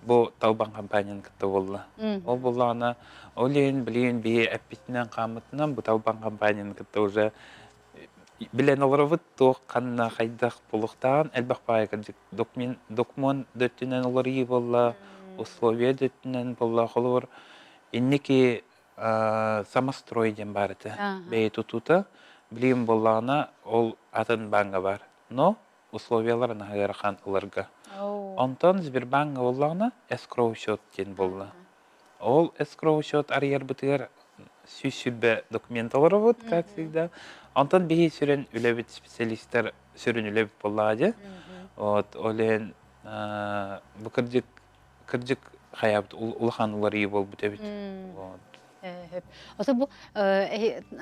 бу Талбан компанияны кытта буолла. Ол буоллаҕына ол иһин билигин биһи эппитинэн хааммытынан бу Талбан компанияны кытта уже. Билэн олоробут туох ханна хайдах буолуохтааҕын элбэх баайы кырдьык докумуон да өттүнэн уларыйыы буолла, условия да өттүнэн буолла. Холобур, инники самострой диэн баар этэ. Бэйэ тутуута. Билигин буоллаҕына ол атын бааҥҥа баар. Но условиялар наһаа ыарахан ыларга. Онтон Сбербааҥҥа буоллаҕына эскроу счет диэн буолла. Ол эскроу счет арыйарбытыгар 120 документ олоробут, как всегда. Онтон биһи сүрүн үлэбит специалистар сүрүн үлэбит буоллаҕа дьэ. Вот, ол иһин бу кырдьык кырдьык хайаабыт улахан уларыйыы буолбут эбит. Вот. Ото бу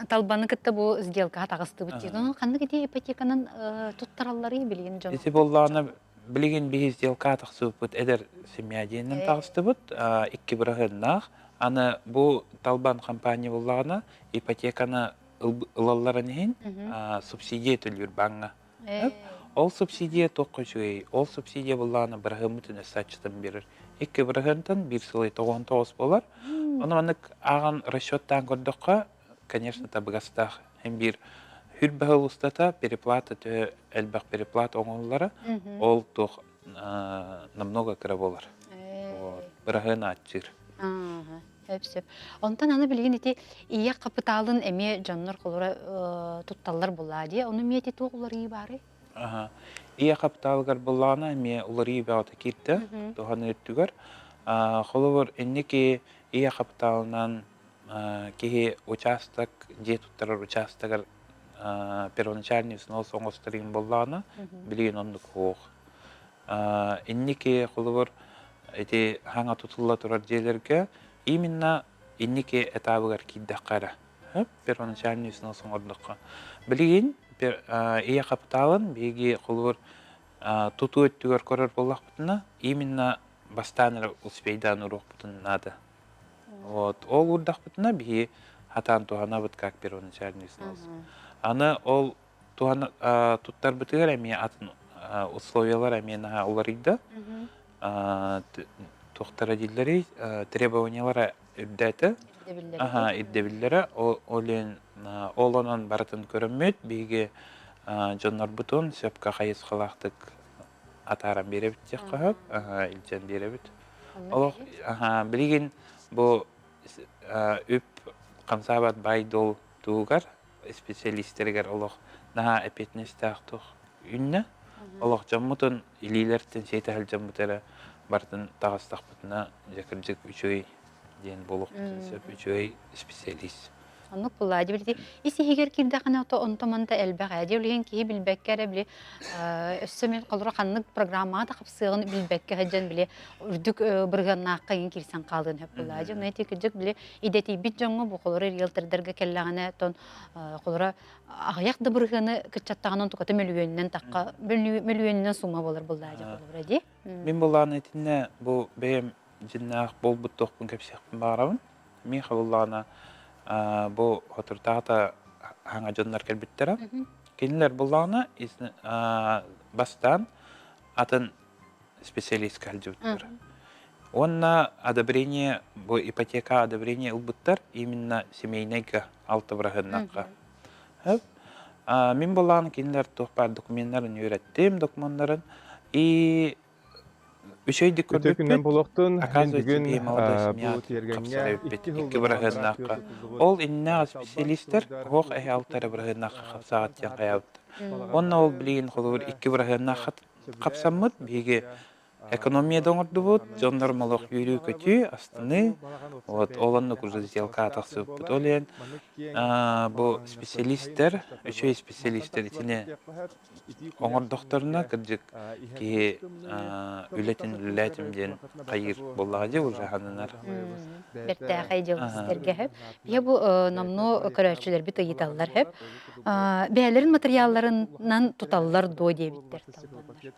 талбаны кытта бу сделкаҕа таҕыстыбыт дии. Ханнык ити ипотеканан туттаралларый билигин дьон? Ити буоллаҕына билигин биһи сделкаҕа тахсыбыппыт эдэр семья диэнинэн таҕыстыбыт. Икки быраһыаннаах. Аны бу Талбан компания буоллаҕына ипотеканы ылалларын иһин субсидия төлүүр бааҥҥа. Ол субсидия туохха үчүгэй? Ол субсидия буоллаҕына быраһыаммытын өссө аччатан биэрэр. Икки быраһыантан биир сылай 99 буолар. Ону маннык ааҕан расчеттаан көрдөххө, конечно, табыгастаах. Һин биир хүрбэһэ устата переплата төһө элбэх переплата оҥоһуллара, ол туох намного кыра буолар. Вот. Быраһыан аччыыр. Сөп, сөп. Онтон аны билигин ити ийэ хапытаалын эмиэ дьоннор холура тутталлар булаа дии. Ону эмиэ ити туох уларыйыы баарый? Аха. Ийэ хапытаалыгар буллаҕына эмиэ уларыйыы бөҕөтө киирдэ туһаныы өттүгэр. Холобур, инники ийэ хапытаалынан киһи учаастак, дьиэ туттарар учаастагар первоначальный взнос оҥостор буоллаҕына, билигин оннук суох. Инники холобур ити хаҥа тутулла турар дьиэлэргэ именно инники этабыгар киирдэххэ эрэ первоначальный взнос оҥордоххо. Билигин ийэ хапытаалын биһиги холобур тутуу өттүгэр көрөр буоллахпытына именно бастаан эрэ успейдаан уруохпутун наада. Вот ол уурдахпытына биһи хатаан туһанабыт как первоначальный взнос. Аны ол туһан туттарбытыгар эмиэ атын условиялар эмиэ наһаа уларыйда. Туохтара дииллэрий требованиялара үрдээтэ. Аха, ирдэбиллэрэ. Ол иһин ол онон барытын көрөммүт биһиги дьоннорбутун сөпкө хайысхалаахтык атааран биэрэбит диэххэ сөп, илдьэн биэрэбит. Олох билигин бу үп хамсаабат баай-дуол туһугар исписэлиистэригэр олох наһаа эппиэтинэстээх туох үүннэ. Олох дьоммутун илиилэртэн сиэтэ сылдьаммыт эрэ барытын таҕыстахпытына дьэ кырдьык үчүгэй диэн буолуохпутун сөп үчүгэй специалист. Оннук буоллаа дии били ис иһигэр киирдэххинэ ото онто-манта элбэх ээ дии билигин киһи билбэккэ эрэ били өссө мин холоро ханнык программаҕа да хапсыаҕын билбэккэ сылдьан били үрдүк бырыһыаннаахха иҥин киирсэн хаалыан сөп буоллаа дии онно ити кырдьык били идэтийбит дьоҥҥо бу холоро риэлтордарга кэллэҕинэ тон холоро аҕыйах да бырыһыаны кыччаттаҕынан туката мөлүйүөнүнэн тахха мөлүйүөнүнэн сумма буолар буоллаа дии холобура дии. Мин былаан итиннэ бу бэйэм дьиннээх буолбут туохпун кэпсиэхпин баҕарабын. Миэхэ буллаҕына бу соторутааҕыта хаҥа дьоннор кэлбиттэрэ. Кинилэр буллаҕына бастаан атын специалистка сылдьыбыттар. Уонна одобрение, бу ипотека одобрение ылбыттар именно семейнайга алта быраһыннахха. Мин буллаҕына кинилэр туох баар докуменнарын үөрэттим, докумуоннарын и Үчүгэйдик Үтүө күннэн көрбүппүт, буолуохтун. Мин оказывается, бүгүн биһи молодой бу семья тиэргэҥҥэ хапсар эбиппит икки сыл икки анараа быраһыаннаахха. өттүгэр тутуллубут Ол иннинээҕи Талбан специалистэр стройдар оһох эһэ уопсай алта эрэ быраһыаннаахха тутан хапсаҕат диэн таһаарбыт хайаабыттар. Уонна балаҕаннары ол билигин холобур саха икки быраһыаннаах сөбүлээн хапсаммыт биһиги астарга экономия да Талбан оҥордубут, балаҕанын дьоннорум олох көрүөхпүн баҕарабын. үөрүү-көтүү, Бу астыныы, балаҕан уопсай вот ол бэйэтэ оннук уже аҕыс сделка таҕыстаах диэн тахсыбыппыт. буолар. Ол иһин Маннык киэҥ бу балаҕаҥҥа сайын специалистэр, устата үчүгэй мантан специалистэр тахсыбат итини диэххэ сөп. Итии куйаас оҥордохторуна, күннэргэ кырдьык, иһэр киһи тыс-тымныы. Бу үлэтин тас өттүн үлэлээтим көрөбүт диэн буоллаххытына барыта хайыыр бу буоллаҕа дии Александр уже хананар. бэйэтэ Бэртээхэй дьыл Аха. истэргэ үлэтин сөп. Биһи санаатынан бу бэйэтэ номнуо проектаабыт көрөөччүлэрбит балаҕана ыйыталлар сөп. буолар. Ол курдук бу Бэйэлэрин маннык улахан матырыйаалларынан тэрээһин туталлар дуо бу диэбиттэр Марсиа талбаннар. пакет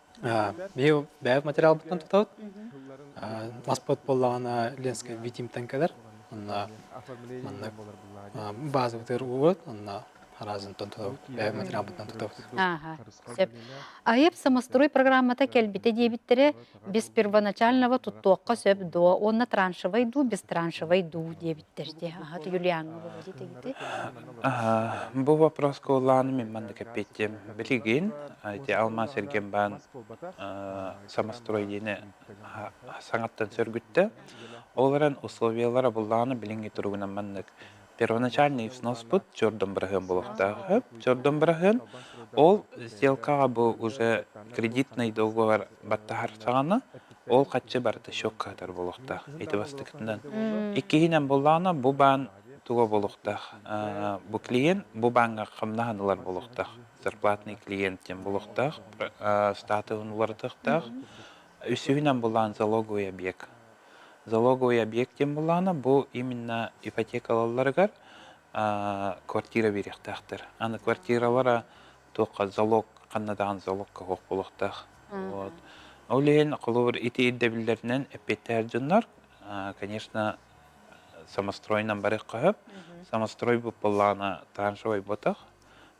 Биһи бэйэбит материалбытынан Сэргэ тутабыт. сылларын ортолоругар Маспыт тутуллубут буоллаҕына Ленскэй Илья Витимтэн кэлэр. балаҕанын Онно оформление маннык диэн буолар буллаҕа дии. базабытыгар угут, онно Араазынтан тутабыт, бэйэ материалбытынан тутабыт. Ааха, сөп. АИП самострой программата кэлбитэ диэбиттэрэ без первоначального туттуохха сөп дуо уонна траншевай дуу, без траншевай дуу диэбиттэр дии. Аха, Юлиаҥҥа выводит эгити. Бу вопроска улааны мин маннык эппиэттиэм. Билигин ити алмаас эргимбаан самострой диэни саҥаттан сөргүттэ. Ол эрэн условиялара буллаҕына билиҥҥи туругунан маннык Первоначальный взноспут чордон быраһыан буолуохтаах. Чордон быраһыан ол сделкаҕа бу уже кредитный договор баттаһар саҕана ол хаччы барыта счетка сытар буолуохтаах. Ити бастакытынан. Иккиһинэн буоллаҕына бу баан туга буолуохтаах. Бу клиент бу бааҥҥа хамнаһын ылар буолуохтаах. Зарплатный клиент диэн буолуохтаах. Статуһун уларытыахтаах. Үсүһүнэн булаан залоговый объект. Залоговый объект диэн буоллаҕына, бу именно ипотекалалларыгар квартира биэриэхтээхтэр. Аны квартиралара туохха залог ханна даҕаны залогка суох буолуохтаах. Вот. Ол иһин холобур ити ирдэбиллэринэн эппиэттэһэр дьоннор, конечно, самостройунан барыахха сөп. Самострой буоллаҕына траншевой буотах.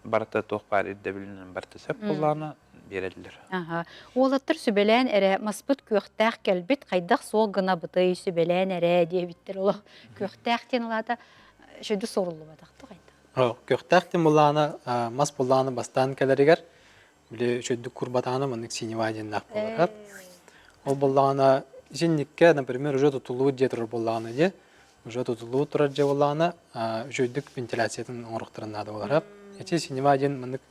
Барыта туох баар ирдэбилинэн барыта сөп буоллаҕына биэрэллэр. Аха. Уолаттар сүбэлээн эрэ маспыт күөхтээх кэлбит хайдах суох гынабытый сүбэлээн эрэ диэбиттэр олох күөхтээх диэн улаата шөдү суоруллубатахты хайдах. Күөхтээх диэн буллаана мас буллаана бастаан кэлэригэр били үчүгдүк курбатаана маннык синева диэннээх буолар. Ол буоллаҕына итинниккэ, например, уже тутуллубут дьиэ турар буоллаҕына дьиэ, уже тутуллубут турар дьиэ буоллаҕына үчүгдүк вентиляциятын оҥоруохтарын наада буолар. Ити синева диэн маннык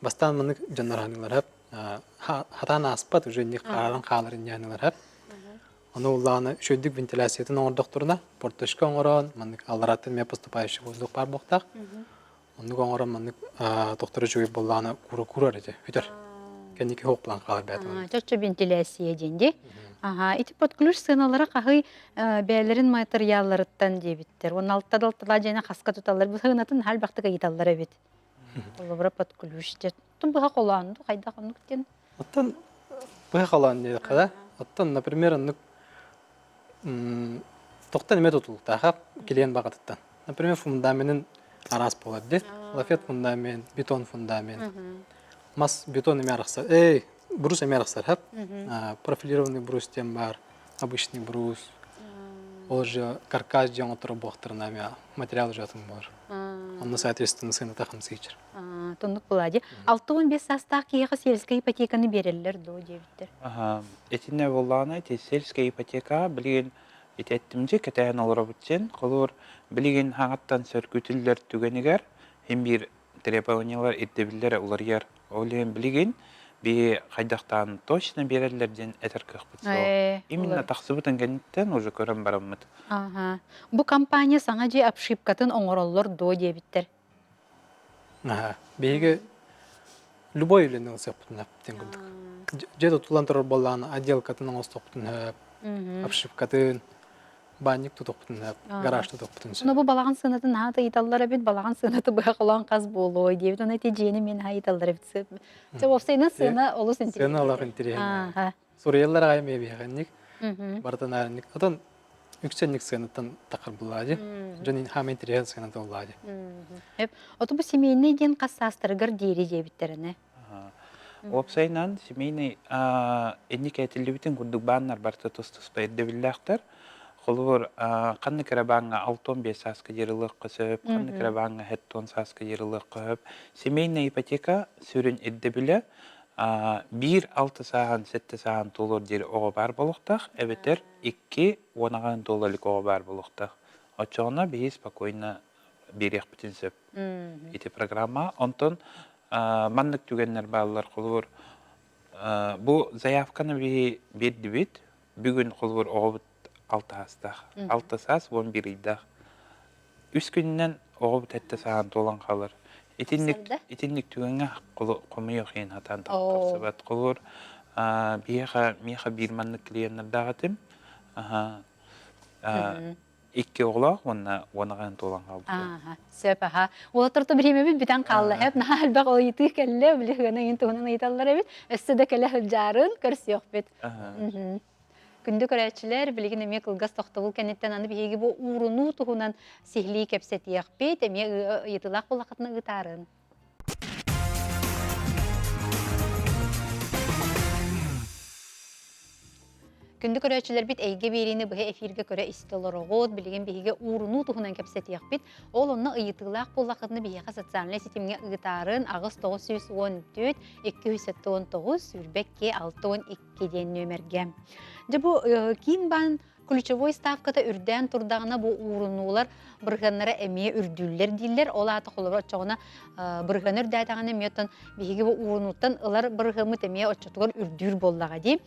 Бастаан маннык дьоннор аһыныылар хатаан ааспат уже инник хааран хаалар инньэһыныылар Ону уллааны үчүгдүк вентиляциятын оҥордохторуна порточка оҥорон маннык аллараттан эмиэ поступающий воздух баар буолуохтаах. Оннук оҥорон маннык тохтор үчүгэй буоллаҕына кура курар этэ бүтэр. Кэнники хоп план хаалар бэйэтэ. Чоччо вентиляция диэн дии. Аха, ити под ключ сыаналара хаһый бэйэлэрин материалларыттан диэбиттэр. Уонна алта далтала дьиэни хаска туталлар. Бу сыанатын хальбахтык ыйыталлар эбит. Холобура под ключ диэн. Оттон быһа холоон дуу, хайдах оннук диэн? Оттон быһа холоон диэххэ да. Оттон, например, оннук тохтон эмэ тутулуктааха клиент баҕатыттан. Например, фундаменын араас буолар дии. Лафет фундамент, бетон фундамент. Мас бетон эмэ арахсар. Эй, брус эмэ арахсар, хап. Профилированный брус диэн баар, обычный брус. Ол же каркас диэн оҥотторо буохтарына эмэ материал уже атын буолар. Онно соответственно сыаната хамсыычыр. Тоннук буолаа дии. 65 саастаах киһиэхэ сельскэй ипотеканы биэрэллэр дуо диэбиттэр. Итиннэ буоллаҕына ити сельскэй ипотека билигин ити эттим дьи кэтээн олоробут диэн. Холобур билигин хаҥаттан сөргүтүллэр түгэнигэр син биир требованиялар ирдэбиллэрэ уларыйар. Ол иһин билигин биһи хайдахтаан точно биэрэллэр диэн этэр кыахпыт суох. Именно тахсыбытын кэнниттэн уже көрөн бараммыт. Аха. Бу компания саҥа дьиэ обшивкатын оҥороллор дуо диэбиттэр. Аха. Биһиги любой үлэни ылсыахпытын диэн курдук. Дьиэ тутуллан турар буоллаҕына отделкатын оҥостуохпутун сөп, обшивкатын, баанньык тутуохпутун сөп, гараж тутуохпутун сөп. Ну бу балаҕан сыанатын наһаа ыйыталлар эбит, балаҕан сыаната быһа холоон хас буолуой диэбит. Оны ити дьиэни мен наһаа ыйыталлар эбит. Чэ, уопсайынан сыана олус интириэһинэй. Сыана олох интириэһинэй. Суруйаллар аҕай эмиэ биһиэхэнник, барытын аарынник. Отон үксэнник сыанаттан тахар буллаа Дьон хаама интириэһин сыаната буллаа Оту бу семейный диэн хас саастарыгар диэри диэбиттэринэ. Уопсайынан семейный инник этиллибитин курдук бааннар барыта тус-туспа ирдэбиллээхтэр. Холобур, ханнык эрэ бааҥҥа 65 сааска диэри ылыахха сөп, ханнык эрэ бааҥҥа 70 сааска диэри ылыахха сөп. Семейная ипотека сүрүн ирдэбилэ биир алта сааһын, сэттэ сааһын туолуор диэри оҕо баар буолуохтаах, эбэтэр икки уон аҕаһын туола илик оҕо баар буолуохтаах. Оччоҕуна биһи спокойно биэриэхпитин сөп ити программа. Онтон маннык түгэннэр бааллар. Холобур, бу заявканы биһи биэрдибит. Бүгүн холобур оҕобут алта саастаах. Алта саас 11 ыйдаах. Үс күнүнэн оҕобут этте саһаан туолан хаалар. Итинник итинник түгэҥҥэ хомуйуох иһин хатаан тахсыбат. Холобур, биһиэхэ миэхэ биир маннык клиеннардаах этим. Икки оҕолоох уонна уон аҕаһын туолан хаалбыта. Ааха, сөп аха. Уолаттар бириэмэбит бүтэн хаалла. Эп наһаа элбэх ыйытыы кэллэ, били хыана иһин туһунан ыйыталлар эбит. Өссө да кэлэ сылдьаарын көрсүөхпүт. Күндү көрөөччүлэр, билигин эмиэ кылгас тохтобул кэнниттэн аны биһиги бу уурунуу туһунан сиһилии кэпсэтиэхпит, эмиэ ыйытыылаах буоллаххытына ыытаарын. Күндү көрөөччүлэрбит эйгэ биэриини быһа эфиргэ көрө истэ олороҕут. Билигин биһиги уурунуу туһунан кэпсэтиэхпит. Ол онно ыйытыылаах буоллаххытына биһиэхэ социальнай ситимҥэ ыытаарын 8 914 279 22 62 диэн нүөмэргэ. Дьэ бу киин баан ключевой ставката үрдээн турдаҕына бу уурунуулар бырыһыаннара эмиэ үрдүүллэр дииллэр. Ол аата холобур оччоҕуна бырыһыана үрдээтэҕинэ эмиэ оттон биһиги бу уурунууттан ылар бырыһыаммыт эмиэ оччотугар үрдүүр буоллаҕа дии.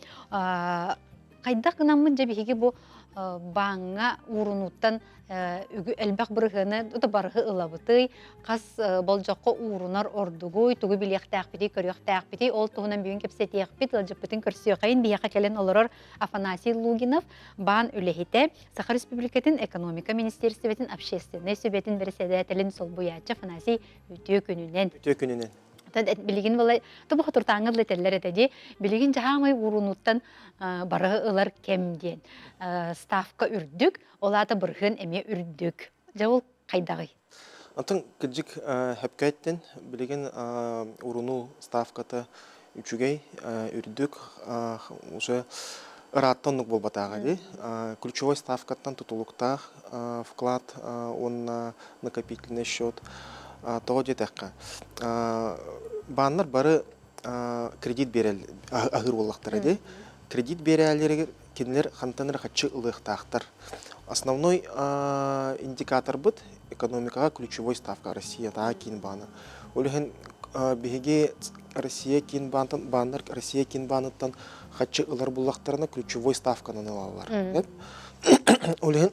Хайдах гынаммыт дьэ биһиги бу бааҥҥа уурунууттан элбэх бырыһыаны барыһы ылабытый, хас болдьоххо уурунар ордугуй, тугу билиэхтээхпитий, көрүөхтээхпитий, ол туһунан бүгүн кэпсэтиэхпит, ыалдьыппытын көрсүөхэйин биһиэхэ кэлэн олорор Афанасий Лугинов, баан үлэһитэ, Саха Республикатын экономика министиэристибэтин общественнай сүбэтин бэрэссэдээтэлин солбуйааччы Афанасий үтүө күнүнэн. Үтүө күнүнэн. Билигин былай тобу хотуртааҥҥа этэллэр этэ дии. Билигин дьаһаамай уурунууттан барыһы ылар кэм диэн. Ставка үрдүк, ол аата бырыһыан эмиэ үрдүк. Дьэ ол хайдаҕый? Антон кырдьык сөпкө эттин. Билигин урунуу ставката үчүгэй, үрдүк, уже ыраатта оннук буолбатааҕа дии. Ключевой ставкаттан тутулуктаах вклад уонна накопительный счет. Тоҕо диэтэххэ, бааннар бары кредит биэрэл аһыыр буоллахтара дии. Кредит биэрээлэригэр кинилэр хантан эрэ хаччы ылыахтаахтар. Основной индикаторбыт экономикаҕа ключевой ставка Россиятааҕы киин баана. Ол иһин биһиги Россия киин баантан бааннар Россия киин бааныттан хаччы ылар буллахтарына ключевой ставканан ылаллар. Ол иһин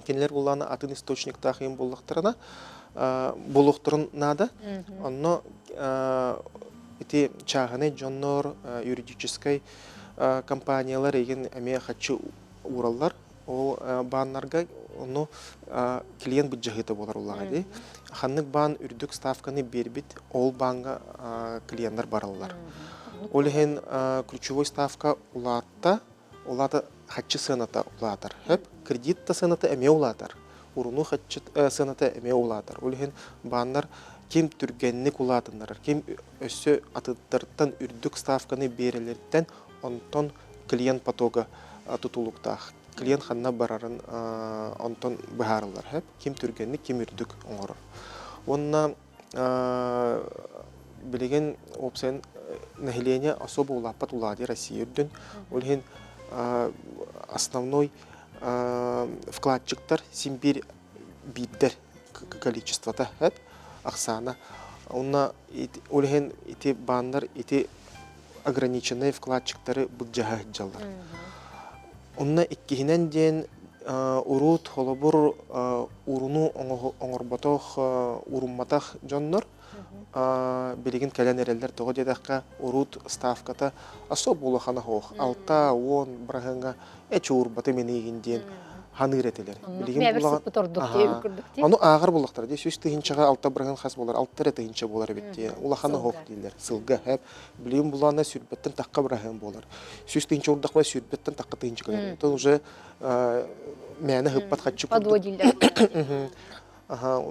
кинилэр буллаана атын источниктаах иһин буллахтарына булуохтарын наада. Онно ити чааһынай дьоннор юридическай компаниялар игин эмиэ хаччы уураллар. Ол бааннарга ону клиент быдьаһыыта буолар улаҕа дии. Ханнык баан үрдүк ставканы биэрбит, ол бааҥҥа клиеннар бараллар. Ол иһин ключевой ставка улаатта, улаата хаччы сыаната улаатар. Хөп, кредит да сыаната эмиэ улаатар. Уруну хаччы сыаната эмиэ улаатар. Ол иһин бааннар ким түргэнник улаатыннарар, ким өссө атыттартан үрдүк ставканы биэрэлэриттэн онтон клиент потога тутулуктаах. Клиент ханна барарын онтон быһаарыллар. Хөп, ким түргэнник, ким үрдүк оҥорор. Уонна билигин уопсайын нэһилиэнньэ особо улааппат улаатыы Россия үрдүн. Ол иһин основной вкладчиктар син биир биирдэр количествота ахсаана. Онно ол иһин ити бааннар ити ограниченный вкладчиктары былдьаһа сылдьаллар. Онно иккиһинэн диэн уруут холобур ууруну оҥорботох уурумматах дьоннор билигин кэлэн эрэллэр тоҕо диэтэххэ уруут ставката особо улахана суох 6-10 быраһыаҥҥа эч уурбатым инигин диэн ханыыр этилэр. Билигин Ону ааҕар буоллахтара дии 100 тыһыынчаҕа 6 бырыһыан хас буолар 6 эрэ тыһыынча буолар эбит дии улахана суох дииллэр сылга хэп билигин булаана сүүрбэттэн тахха быраһыан буолар 100 тыһыынча урдахпа сүүрбэттэн тахха тыһыынча кэлэр оттон уже мээнэ сыппат хаччы курдук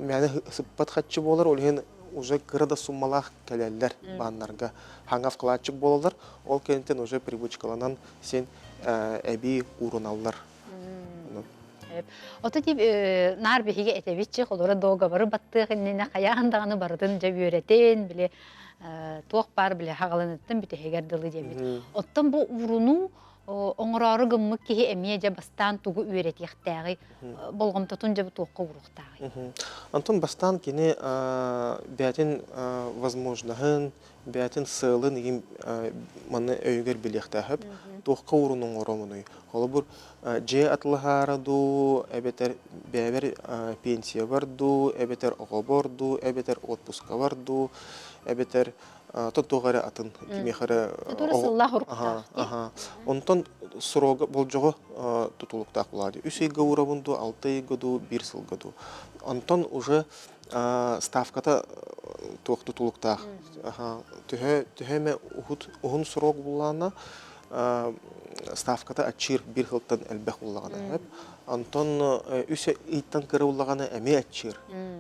мээнэ сыппат хаччы буолар ол иһин уже кыра да суммалаах кэлэллэр бааннарга хаҥа вкладчик буолаллар ол кэнниттэн уже привычкаланан син эбии ууруналлар. Ото тип наар биһиги этэбитчи холоро договоры баттыах иннинэ хайаан даҕаны барытын дьэ үөрэтин били туох баар били хаҕаланыттан бүтэһигэр дылы диэбит. Оттон бу уурунуу оҥороору гыммыт киһи эмиэ дьэ бастаан тугу үөрэтиэхтээҕий болҕомтотун дьэ туохха ууруохтааҕый? Онтон бастаан кини бэйэтин возможноһын, бэйэтин сыалын игин манна өйүгэр билиэхтээхэп туохха уурун оҥоромунуй холобур дьиэ атылаһаара дуу эбэтэр бэйэбэр пенсиябар дуу эбэтэр оҕобор дуу эбэтэр отпускабар дуу эбэтэр туох эрэ атын кимиэхэ эрэ онтон срога болдьоҕо тутулуктаах буолаа дии үс ыйга уурабын дуу алта ыйга дуу биир сылга дуу онтон уже ставката туох тутулуктаах төһө төһө эмэ уһун срок буллаана. ставката аччыыр биир сылтан элбэх буоллаҕына сөп. Онтон үс ыйтан кыра буоллаҕына эмиэ аччыыр.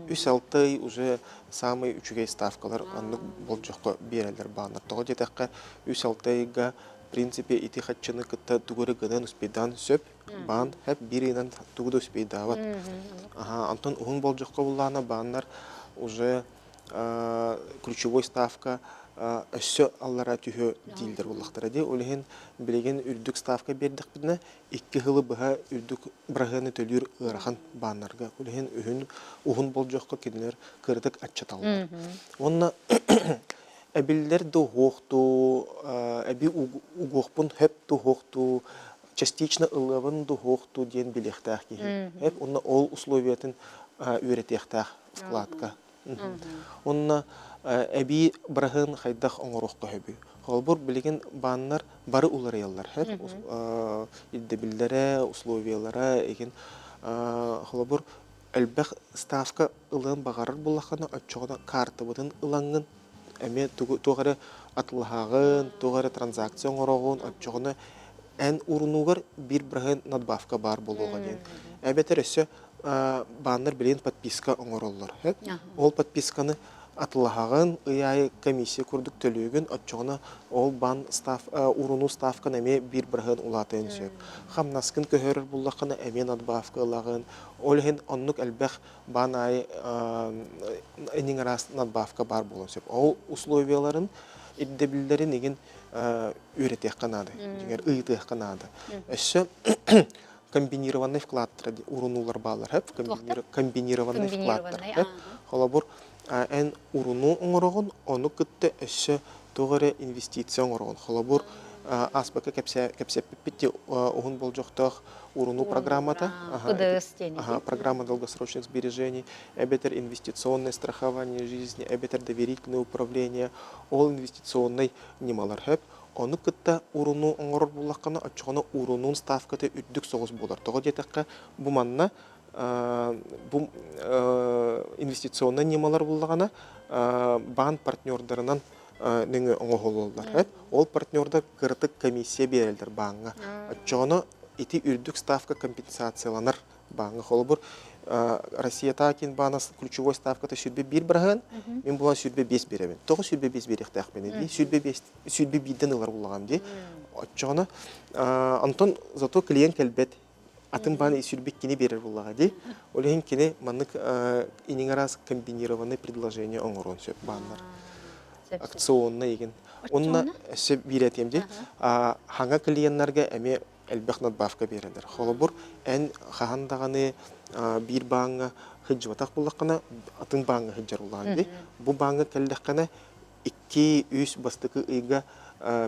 Үс-алта ый уже саамай үчүгэй ставкалар оннук болдьоххо биэрэллэр бааннар. Тоҕо диэтэххэ, үс-алта ыйга в принципе ити хаччыны кытта тугу эрэ гынан успейдаан сөп. Баан хэп биир ыйынан тугу да успейдаабат. Онтон уһун болдьоххо буллаҕына бааннар уже ключевой ставка өссө аллара түһүө дииллэр буоллахтара дии. Ол иһин билигин үрдүк ставка биэрдэхпитинэ икки сылы быһа үрдүк быраһыаны төлүүр ыарахан бааннарга. Ол иһин үһүн уһун болдьоххо кинилэр кыратык аччаталлар. Уонна эбиллэр да уһуохтуу, эби угуохпун хөп да уһуохтуу, частично ылыабын да уһуохтуу диэн билиэхтээх киһи. Эп уонна ол условиятын үөрэтиэхтээх вкладка. Уонна эбии быраһыан хайдах оҥоруохха сөбүй? Холобур, билигин бааннар бары уларыйаллар. Ирдэбиллэрэ, условиялара игин холобур, элбэх ставка ылыан баҕарар буоллаххына, оччоҕуна каартабытын ылаҥҥын эмиэ туох эрэ атылаһаҕын, туох эрэ транзакция оҥороҕун, оччоҕуна эн урунуугар биир быраһыан надбавка баар буолуоҕа диэн. Эбэтэр өссө бааннар билигин подписка оҥороллор. Ол подписканы атылаһаҕын, ый аайы комиссия курдук төлүүгүн, оччоҕуна ол баан урунуу ставкан эмиэ биир быраһыан улаатыан сөп. Хамнаскын көһөрөр буллаххына эмиэ надбавка ылаҕын. Ол иһин оннук элбэх баан аайы иниҥ араас надбавка баар буолуон сөп. Ол условияларын, ирдэбиллэрин игин үөрэтиэххэ наада, дьиҥэр ыйытыахха наада. Өссө комбинированный вкладтар урунулар бааллар хөп комбинированный вкладтар хөп холобур эн уруну оҥороҕун ону кытта өссө туох эрэ инвестиция оҥороҕун холобур ааспакка кэпсэппиппит уһун болдьохтоох уруну программата программа долгосрочных сбережений эбэтэр инвестиционное страхование жизни эбэтэр доверительное управление ол инвестиционный ньымалар хөп Ону кытта урунуу оҥорор буоллаххына, оччоҕуна урунуун ставката үрдүк соҕус буолар. Тоҕо диэтэххэ, бу манна бу инвестиционнай ньымалар буллаҕына, баан партнердарынан нөҥүө оҥоһуллаллар. Ол партнердар кыратык комиссия биэрэллэр бааҥҥа. Оччоҕуна ити үрдүк ставка компенсацияланар бааҥҥа. Холобур, Россия Такин баана ключевой ставката 101 быраһыан, мин булан 105 биэрэбин. Тоҕо 105 биэриэхтээхпин дии? 105 101-ден ылар буллаҕам дии. Оччоҕуна онтон зато клиент кэлбэт атын баан 102-ни биэрэр буллаҕа дии. Ол иһин кини маннык иниҥ араас комбинированный предложение оҥоруон сөп бааннар. Акционный игин. Онно өссө биир этиэм дии. Хаҥа клиеннарга эмиэ элбэх надбавка биэрэллэр. Холобур, эн хаһан даҕаны биир бааҥҥа сылдьыбатах буоллаххына, атын бааҥҥа сылдьар буоллаҕын дии. Бу бааҥҥа кэллэххинэ, икки-үс бастакы ыйга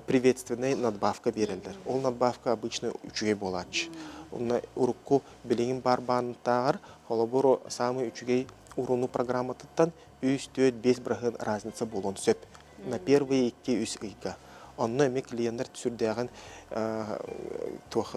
приветственнай надбавка биэрэллэр. Ол надбавка обычно үчүгэй буолааччы. Онно урукку билигин баар баантааҕар, холобур, саамай үчүгэй урууну программатыттан үс, түөрт, биэс бырыһыан разница буолуон сөп. На первые икки-үс ыйга. Онно эмиэ клиеннэр сүрдээҕин туох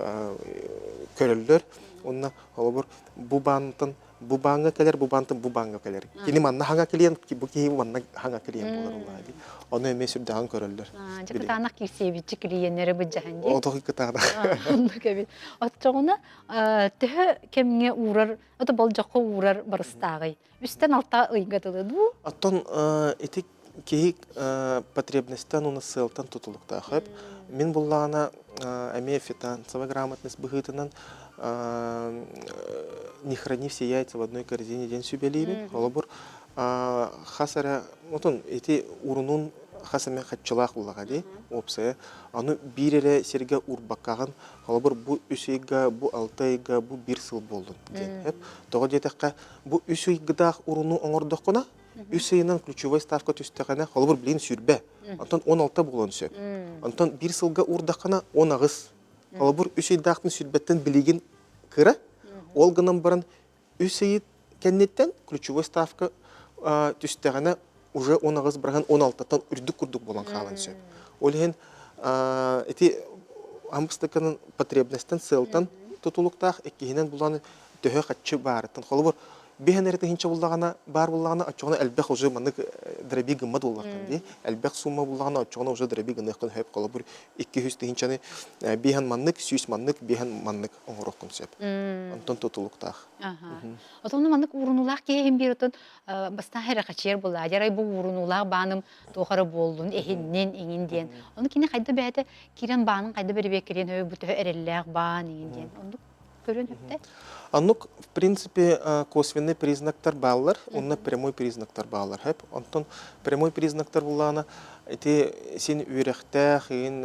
көрөллөр. Онно холобур бу баантан бу бааҥҥа кэлэр, бу баантан бу бааҥҥа кэлэр. Кини манна хаҥа клиент, бу киһи манна хаҥа клиент буолар улаа дии. Ону эмиэ сүрдээҕин көрөллөр. Дьэ кытаанах киирсиэбиччи клиеннэри быдьаһан дии. Отох кытаанах. Оннук эбит. Оччоҕуна төһө кэмҥэ уурар, ото болдьоххо уурар барыстааҕый? Үстэн алта ыйга дылы дуу? Оттон ити киһи потребностьтан уонна сыалтан тутулуктаах. Мин буллаҕына эмиэ финансовая грамотность быһыытынан не храни все яйца в одной корзине диэн сүбэлиибин. Холобур, хас эрэ отон ити урунун хас эмэ хаччылаах буллаҕа дии, уопсайа. Аны биир эрэ сиргэ уурбаккаҕын, холобур, бу үс ыйга, бу алта ыйга, бу биир сыл буоллун диэн. Тоҕо диэтэххэ, бу үс ыйгыдаах уруну оҥордоххуна, үс ыйынан ключевой ставка түстэҕинэ, холобур, билигин сүүрбэ, онтон 16 буолуон сөп. Онтон биир сылга уурдаххына 18. Холобур, үс ыйдаахтан сүүрбэттэн билигин кыра, ол гынан баран үс ый кэнниттэн ключевой ставка түстэҕинэ уже 18 быраһан 16-тан үрдүк курдук буолан хаалан сөп. Ол иһин ити амбыстаканын потребностьтан сыалтан тутулуктаах, иккиһинэн булан төһө хаччы баарыттан. Холобур, Биһэн эрэ тыһыынча буллаҕына, баар буллаҕына, оччоҕуна элбэх уже маннык дроби гыммат буоллаххын дии. Элбэх сумма буллаҕына, оччоҕуна уже дроби гыныаххын сөп. Холобур, 200 тыһыынчаны биһэн маннык, 100 маннык, биһэн маннык оҥоруоххун сөп. Онтон тутулуктаах. Отон маннык уурунуулаах киһи иһин биир отон бастаан эрэ хачыйар буолла. Дьарай бу уурунуулаах бааным туох эрэ буоллун, эһиннин, иҥин диэн. Ону кини хайда бэйэтэ киирэн баанын хайда бэрэбиэркэлиэн өй бу төһө эрэллээх баан иҥин диэн. Оннук көрүөн сөптө. Оннук, в принципе, косвенный признактар бааллар, уонна прямой признактар бааллар. Хэп. Онтон прямой признактар буллаана ити син үөрэхтээх иин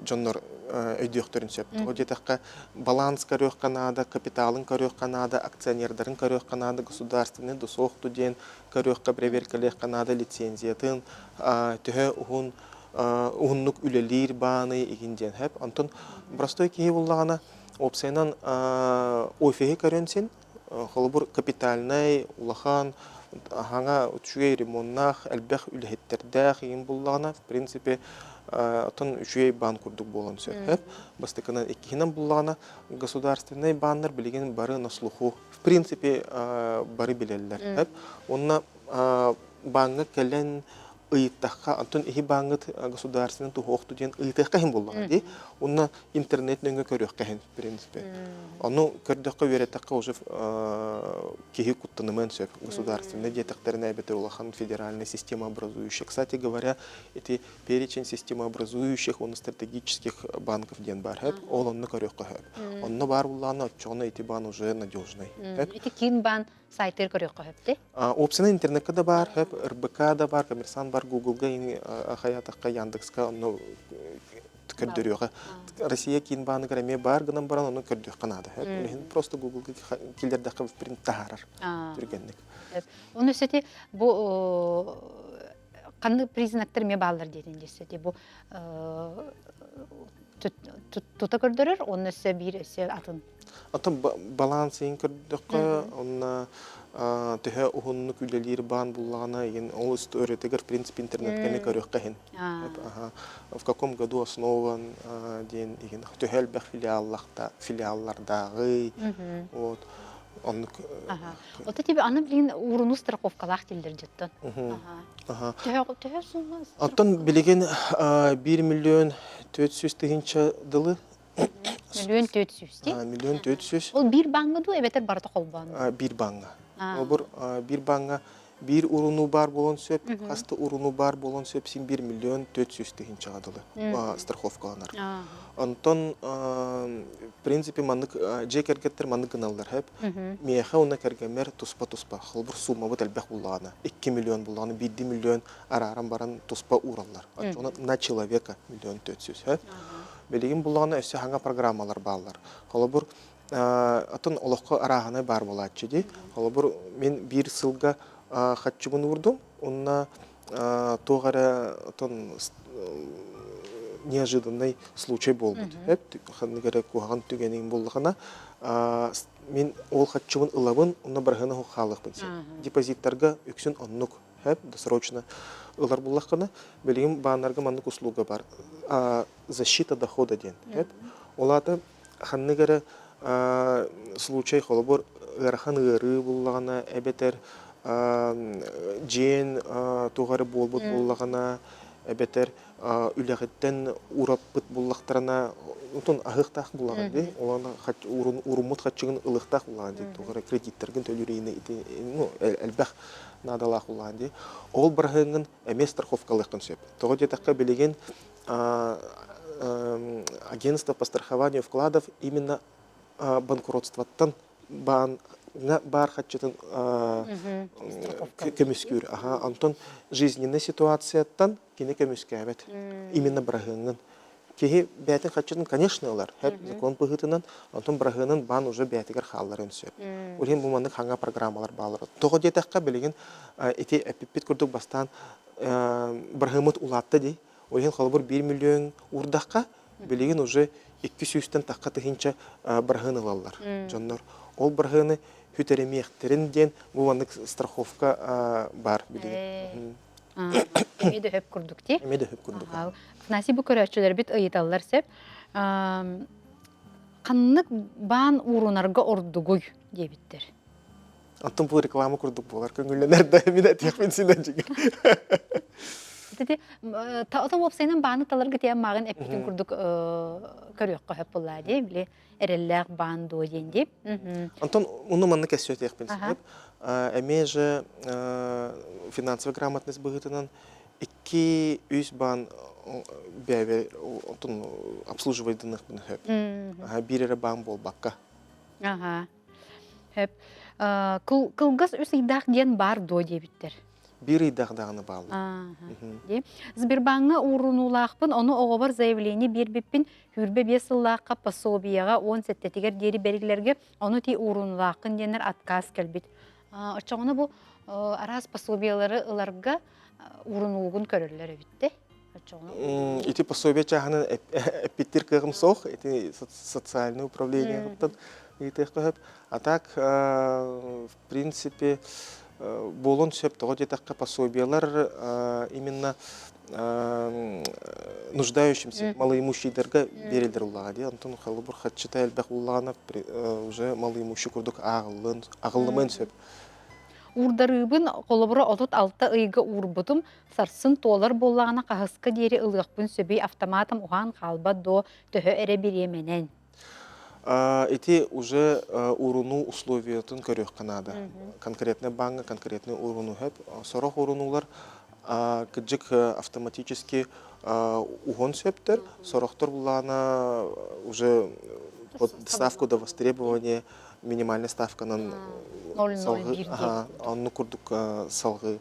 дьоннор өйдүөхтөрүн сөп. Тоҕо диэтэххэ, баланс көрүөххэ наада, капиталын көрүөххэ наада, акционердарын көрүөххэ наада, государственный да суох диэн көрүөххэ, проверкалиэххэ наада лицензиятын, төһө уһун уһуннук үлэлиир бааны игин диэн хэп. Онтон простой киһи буллаҕына, уопсайынан офиһы көрөн син, холобур, капитальнай, улахан, аһаҥа үчүгэй ремоннаах, элбэх үлэһиттэрдээх игин буллаҕына, в принципе, оттон үчүгэй баан курдук буолан сөп. Бастакынан, иккиһинэн буллаҕына, государственнай бааннар билигин бары на слуху, в принципе, бары билэллэр. Уонна бааҥҥа кэлэн ыйыттахха, онтон иһи бааҥҥыт государственный туһуохту диэн ыйытыахха иһин буоллаҕа дии. Уонна интернет нөҥүө көрүөххэ иһин, в принципе. Ону көрдөххө, үөрэтэххэ уже киһи куттанымыан сөп. Государственный диэтэхтэринэ эбэтэр улахан федеральная система образующая. Кстати говоря, эти перечень системообразующих уонна стратегических банков диэн баар хөп. Ол онно көрүөххэ хөп. Онно баар буллаҕына, оччоҕуна ити баан уже надежный. Ити киин баан сайтыгар көрүөххэ сөп дии? Опцияны интернекка да баар, хөп, РБК да баар, Коммерсант бар, Гуглга хайатахха, Яндекска онно көрдөрүөҕэ. Россия киин бааныгар эмиэ баар гынан баран ону көрдүөххэ наада. Ол иһин просто Гуглга киллэрдэххэ принт таһаарар түргэнник. Оны өссө бу ханнык признактар эмиэ бааллар диэтин дьиссэти бу тута көрдөрөр, онно өссө биир өссө атын Оттон баланс иһин көрдөххө, онно төһө уһуннук үлэлиир баан буллаҕына, игин ол историятыгар, в принципе, интернетка эмиэ көрүөххэ иһин. В каком году основан диэн игин төһө элбэх филиаллардааҕый, вот оннук. Ото тебе аны билигин ууруну страховкалаах дииллэр дьоттон. Төһө сумма? Оттон билигин 1 миллион 400 тыһыынча дылы 1 400 000 дии? 1 400 000. Ол биир бааҥҥа дуу эбэтэр барыта холбоон? Биир бааҥҥа. Олбур биир бааҥҥа биир урунуу баар буолуон сөп, хас да урунуу баар буолуон сөп, син 1 400 000-га дылы страховкаланар. Онтон, в принципе, маннык дьиэ кэргэттэр маннык гыналлар сөп. Миэхэ уонна кэргэммэр туспа-туспа. Холобур, сууммабыт элбэх буллаҕына, 2 миллион буллаҕына, 1 миллион арааран баран туспа уураллар. Оччоҕуна на человека 1 400 000 сөп. Билигин буллаҕына өссө саҥа программалар бааллар. Холобур, атын олоххо арааһынай баар буолааччы дии. Холобур, мин биир сылга хаччыбын уурдум, уонна туох эрэ отон неожиданный случай буолбут. Ханнык эрэ куһаҕан түгэниҥ буоллаҕына, мин ол хаччыбын ылабын, онно барыһына хаалыахпын сөп. Депозиттарга үксүн оннук сөп, досрочно ылар буллаххына, билигин бааннарга маннык услуга бар. Защита дохода диэн. Ол аата ханнык эрэ случай холобур ыарахан ыарыы буллаҕына эбэтэр дьиэн туох эрэ буолбут буоллаҕына эбэтэр үлэҕиттэн ураппыт буллахтарына отон аһыахтаах буллаҕын дии олону уруммут хаччыгын ылыахтаах буллаҕын дии туох эрэ кредиттэргин төлүүр ити ну элбэх наадалаах буллаҕын дии ол быраһыаҥҥын эмиэ страховкалыаххын сөп тоҕо диэтэххэ билигин агентство по страхованию вкладов именно банкротствоттан бааҥҥа баар хаччытын көмүскүүр. Аха, онтон жизненный ситуацияттан кини көмүскээбэт. Именно быраһыаҥҥын. Киһи бэйэтин хаччытын, конечно, ылар. Хэп закон быһыытынан, онтон быраһыанын баан уже бэйэтигэр хаалларын сөп. Ол иһин бу маннык хаҥа программалар бааллар. Тоҕо диэтэххэ, билигин ити эппиппит курдук бастаан быраһыаммыт улаатта дии. Ол иһин холобур 1 миллион уурдахха, билигин уже 200-тэн тахха тыһыынча быраһыан ылаллар дьоннор. Ол быраһыаны хүтэримиэхтэрин диэн бу маннык страховка баар билигин. Эмиэ да хөп курдук дии. Эмиэ да хөп курдук. Афанасий бу көрөөччүлэрбит ыйыталлар сөп. Ханнык баан уурунарга ордугуй диэбиттэр. Оттон бу реклама курдук буолар көҥүллэнэр да мин этиэхпин син дьиҥэр. Ити ото уопсайынан бааны таларга тиийэн мааҕын эппитин курдук көрүөххэ сөп буоллаа дии били эрэллээх баан дуо диэн дии. Онтон уну маннык кэсиэ этиэхпин сөп. Эмиэ же финансовая грамотность быһыытынан 2-3 баан бэйэбэр онтон обслуживайдыныахпын сөп. Биир эрэ баан буолбакка. Аха. Сөп. Кылгас үс ыйдаах диэн баар дуо диэбиттэр. Биир ыйдаах даҕаны бааллар. Дии. Сбербааҥҥа уурунуулаахпын, ону оҕобор заявление биэрбиппин 25 сыллаахха пособиеҕа 17-тигэр диэри бэриллэргэ ону ти уурунуулааххын диэннэр отказ кэлбит. Оччоҕуна бу араас пособиелары ыларга уурунуугун көрөллөр эбит де. Ити пособие чааһынан эппиттир кыаҕым суох. Ити социальное управлениеҕыттан ыйытыахха сөп. А так, в принципе, буолуон сөп. Тоҕо диэтэххэ, пособиелар именно нуждающимся малоимущийдарга берилдер уллаҕа дии. Онтон холобур хаччыта элбэх уллаҕына уже малоимущий курдук ааҕыллын аҕыллымыан сөп. Уурдарыыбын холобура 36 ыйга уурбутум, сарсын туолар буоллаҕына хаһыска диэри ылыахпын сөбүй автоматом уһаан хаалбат дуо, төһө эрэ бириэмэнэн? Ити уже уурунуу условиятын көрүөххэ наада. Конкретный бааҥҥа конкретный уурунуу сөп. Сорох уурунуулар кырдьык автоматически уһун сөптөр, сорохтор буллаҕына уже под ставку до востребования минимальный ставканан салгыы оннук курдук салгыы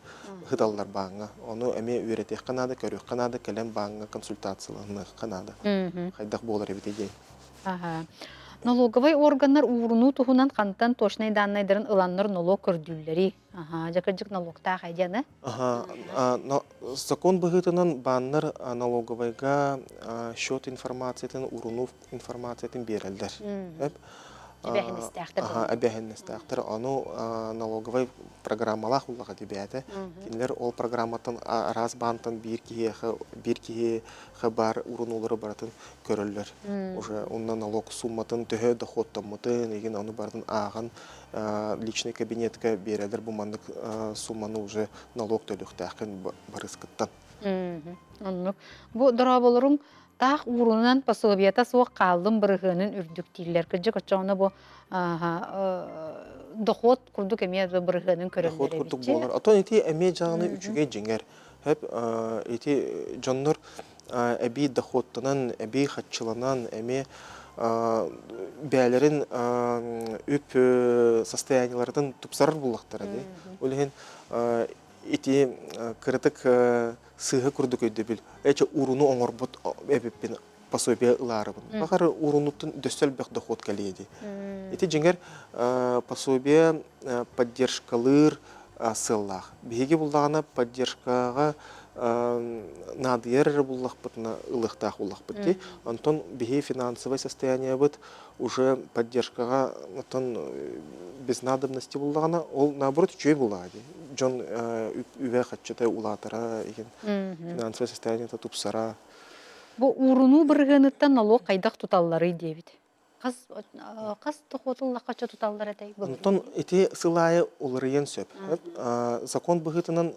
ыыталлар бааҥҥа. Ону эмиэ үөрэтиэххэ наада, көрүөххэ наада, кэлэн бааҥҥа консультацияланыахха наада. Хайдах буолар эбитий диэн. Аха. Налоговай органнар уурунуу туһунан хантан точнай даннайдарын ыланнар нолуок көрдүүллэрий? Аха, дьэ кырдьык налогтаах айдианы. Аха, закон быһыытынан бааннар налоговайга счет информациятын, урунуу информациятын биэрэллэр. Эбээһинэстээхтэр. Эбээһинэстээхтэр. Ону налоговай программалаах улаха дибээтэ. Кинилэр ол программаттан араас баантан биир киһиэхэ биир киһиэхэ баар урунулары барытын көрөллөр. Уже онно налог сумматын төһө доходтаммытын, игин ону барытын ааҕан личный кабинетка биэрэллэр бу маннык сумманы уже налог төлүөхтээххин барыскыттан. Оннук. Бу дорооболоруҥ таах уурунан пособиета суох хааллым бырыһыанын үрдүк дииллэр. Кырдьык оччоҕуна бу дохуот курдук эмиэ бырыһыанын көрөллөр Дохуот курдук буолар. Отон ити эмиэ дьаҕаны үчүгэй дьиҥэр. Хөп ити дьоннор эбии доходтанан, эбии хаччыланан, эмиэ бээлэрин үп состояниеларын тупсарар буллахтара дии. Ол иһин ити кыратык сыыһа курдук өйдөбүл. Эче уруну оҥорбут эбиппин пособие ылаарыбын. Баҕар урунуттан дөссө элбэх дохуот кэлиэ дии. Ити дьиҥэр пособие поддержкалыыр сыаллаах. Биһиги буллаҕына поддержкаҕа наадыйар эрэ буллахпытына ылыахтаах буллахпыт дии. Онтон биһи финансовое состояниебыт уже поддержкаҕа оттон без надобности буллаҕына ол наоборот үчүгэй буоллаҕа дии. Дьон үбэ-хаччыта улаатара игин финансовое состояниета тупсара. Бу уурунуу бырыһыаныттан нолуок хайдах туталларый диэбит. Хас хас дохуотуллаххачча туталлар этэй? Онтон ити сыл аайы уларыйыан сөп. Закон быһыытынан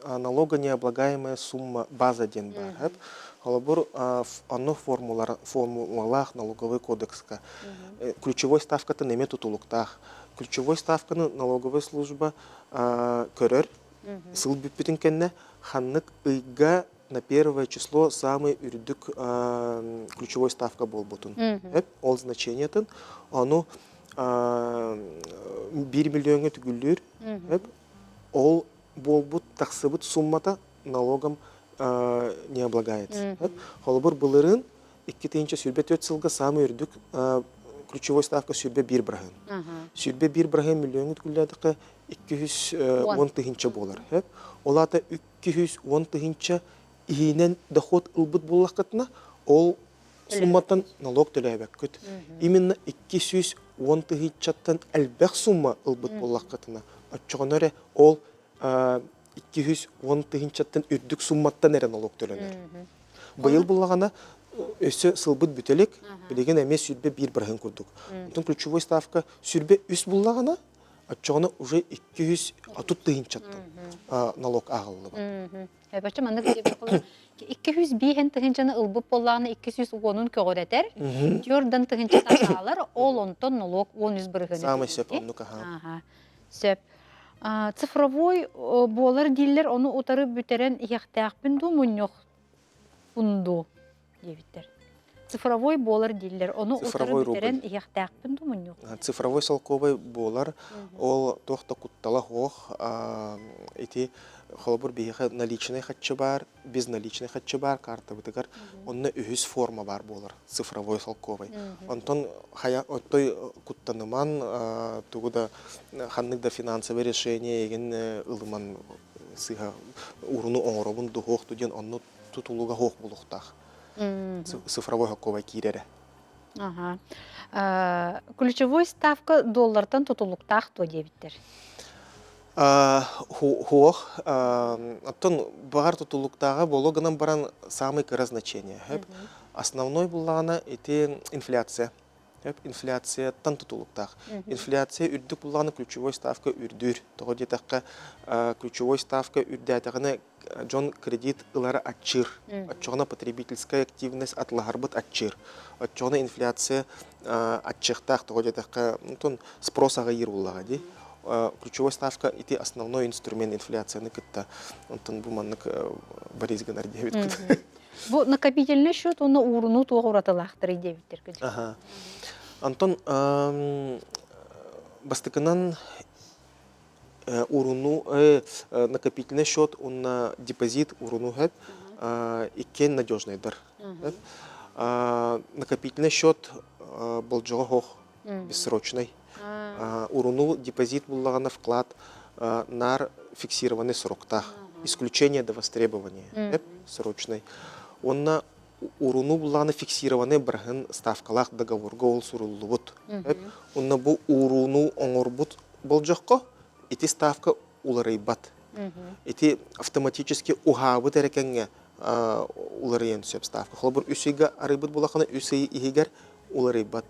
налогонеоблагаемая сумма база диэн баар. Холобур, онно формулалаах налоговый кодекска ключевой ставкатын эмиэ тутулуктаах. Ключевой ставканы налоговая служба көрөр. Сыл бүппүтүн кэннэ ханнык ыйга на первое число самый үрдүк ключевой ставка буолбутун. Ол значениетын ону 1 миллионга түгүллүүр. Ол буолбут тахсыбыт суммата налогом не облагается. Холобур былырыын 2024 сылга самый үрдүк ключевой ставка 101 бырыһыан. 101 бырыһыан миллионга түгүллээтэххэ 210 тыһыынча буолар. Ол аата 210 тыһыынча иһинэн доход ылбыт буоллаххытына, ол сумматтан налог төлөөбөккүт. Именно 210 тыһыынчаттан элбэх сумма ылбыт буоллаххытына, оччоҕуна эрэ ол 210 тыһыынчаттан үрдүк сумматтан эрэ налог төлөнөр. Быйыл буллаҕына өссө сылбыт бүтэлик, билигин эмиэ 101 бырыһын курдук. Онтон ключевой ставка 103 буллаҕына, Оччоҕуна уже 230 тыһыынчаттан налог ааҕыллыбат. Эбэччэ маннык 205 тыһыынчаны ылбыт буоллаҕына 210-ун көҕүрэтэр, түөрдэн тыһыынчата хаалар, ол онтон нолуок 13 бырыһыаны Саамай сөп оннук аха. Сөп. Цифровой буолар дииллэр, ону утары бүтэрэн иһиэхтээхпин дуу, мунньуохпун дуу диэбиттэр. Цифровой буолар дииллэр, ону утары бүтэрэн иһиэхтээхпин дуу, мунньуох. Цифровой солкуобай буолар, ол туох да куттала суох. Ити холобур биһиэхэ наличный хаччы баар, безналичный хаччы баар картабытыгар онно үһүс форма баар буолар цифровой солкуобай. Онтон хайа оттой куттаныман тугу да ханнык да финансовый решение эгин ылыман сыыһа уруну оҥоробун дуһуох диэн онно тутулуга суох буолуохтаах. Цифровой солкуобай киирэрэ. Ага. Ключевой ставка доллартан тутулуктаах дуо диэбиттэр. Суох. Оттон баҕар тутулуктааҕа буолуо гынан баран самый кыра значение. Основной буллаҕына ити инфляция. Инфляцияттан тутулуктаах. Инфляция үрдүк буллаҕына ключевой ставка үрдүүр. Тоҕо диэтэххэ ключевой ставка үрдээтэҕинэ дьон кредит ылара аччыыр. Оччоҕуна потребительская активность атылаһарбыт аччыыр. Оччоҕуна инфляция аччыахтаах тоҕо диэтэххэ, онтон спрос аҕыйыыр буоллаҕа дии. Ключевой ставка ити основной инструмент инфляцияны кытта онтон бу маннык Борис гынар диэбит. Бу накопительный счет уонна уурунуу туох уратылаахтарый диэбиттэр Ага. Антон бастакынан Уруну накопительный счет уонна депозит уруну хэп иккиэн надежныйдар. Накопительный счет болдьоҕо хоох бессрочный. Уруну депозит буллаҕына вклад наар фиксированный сроктаах. Исключение до востребования срочный. Уонна уруну буллаҕына фиксированный быраһын ставкалаах договорга ол суруллубут. Уонна бу урууну оҥорбут болдьоххо ити ставка уларыйбат. Ити автоматически уһаабыт эрэ кэмҥэ уларыйан сөп ставка. Холобур, үс ыйга арыйбыт булахына үс ый иһигэр уларыйбат.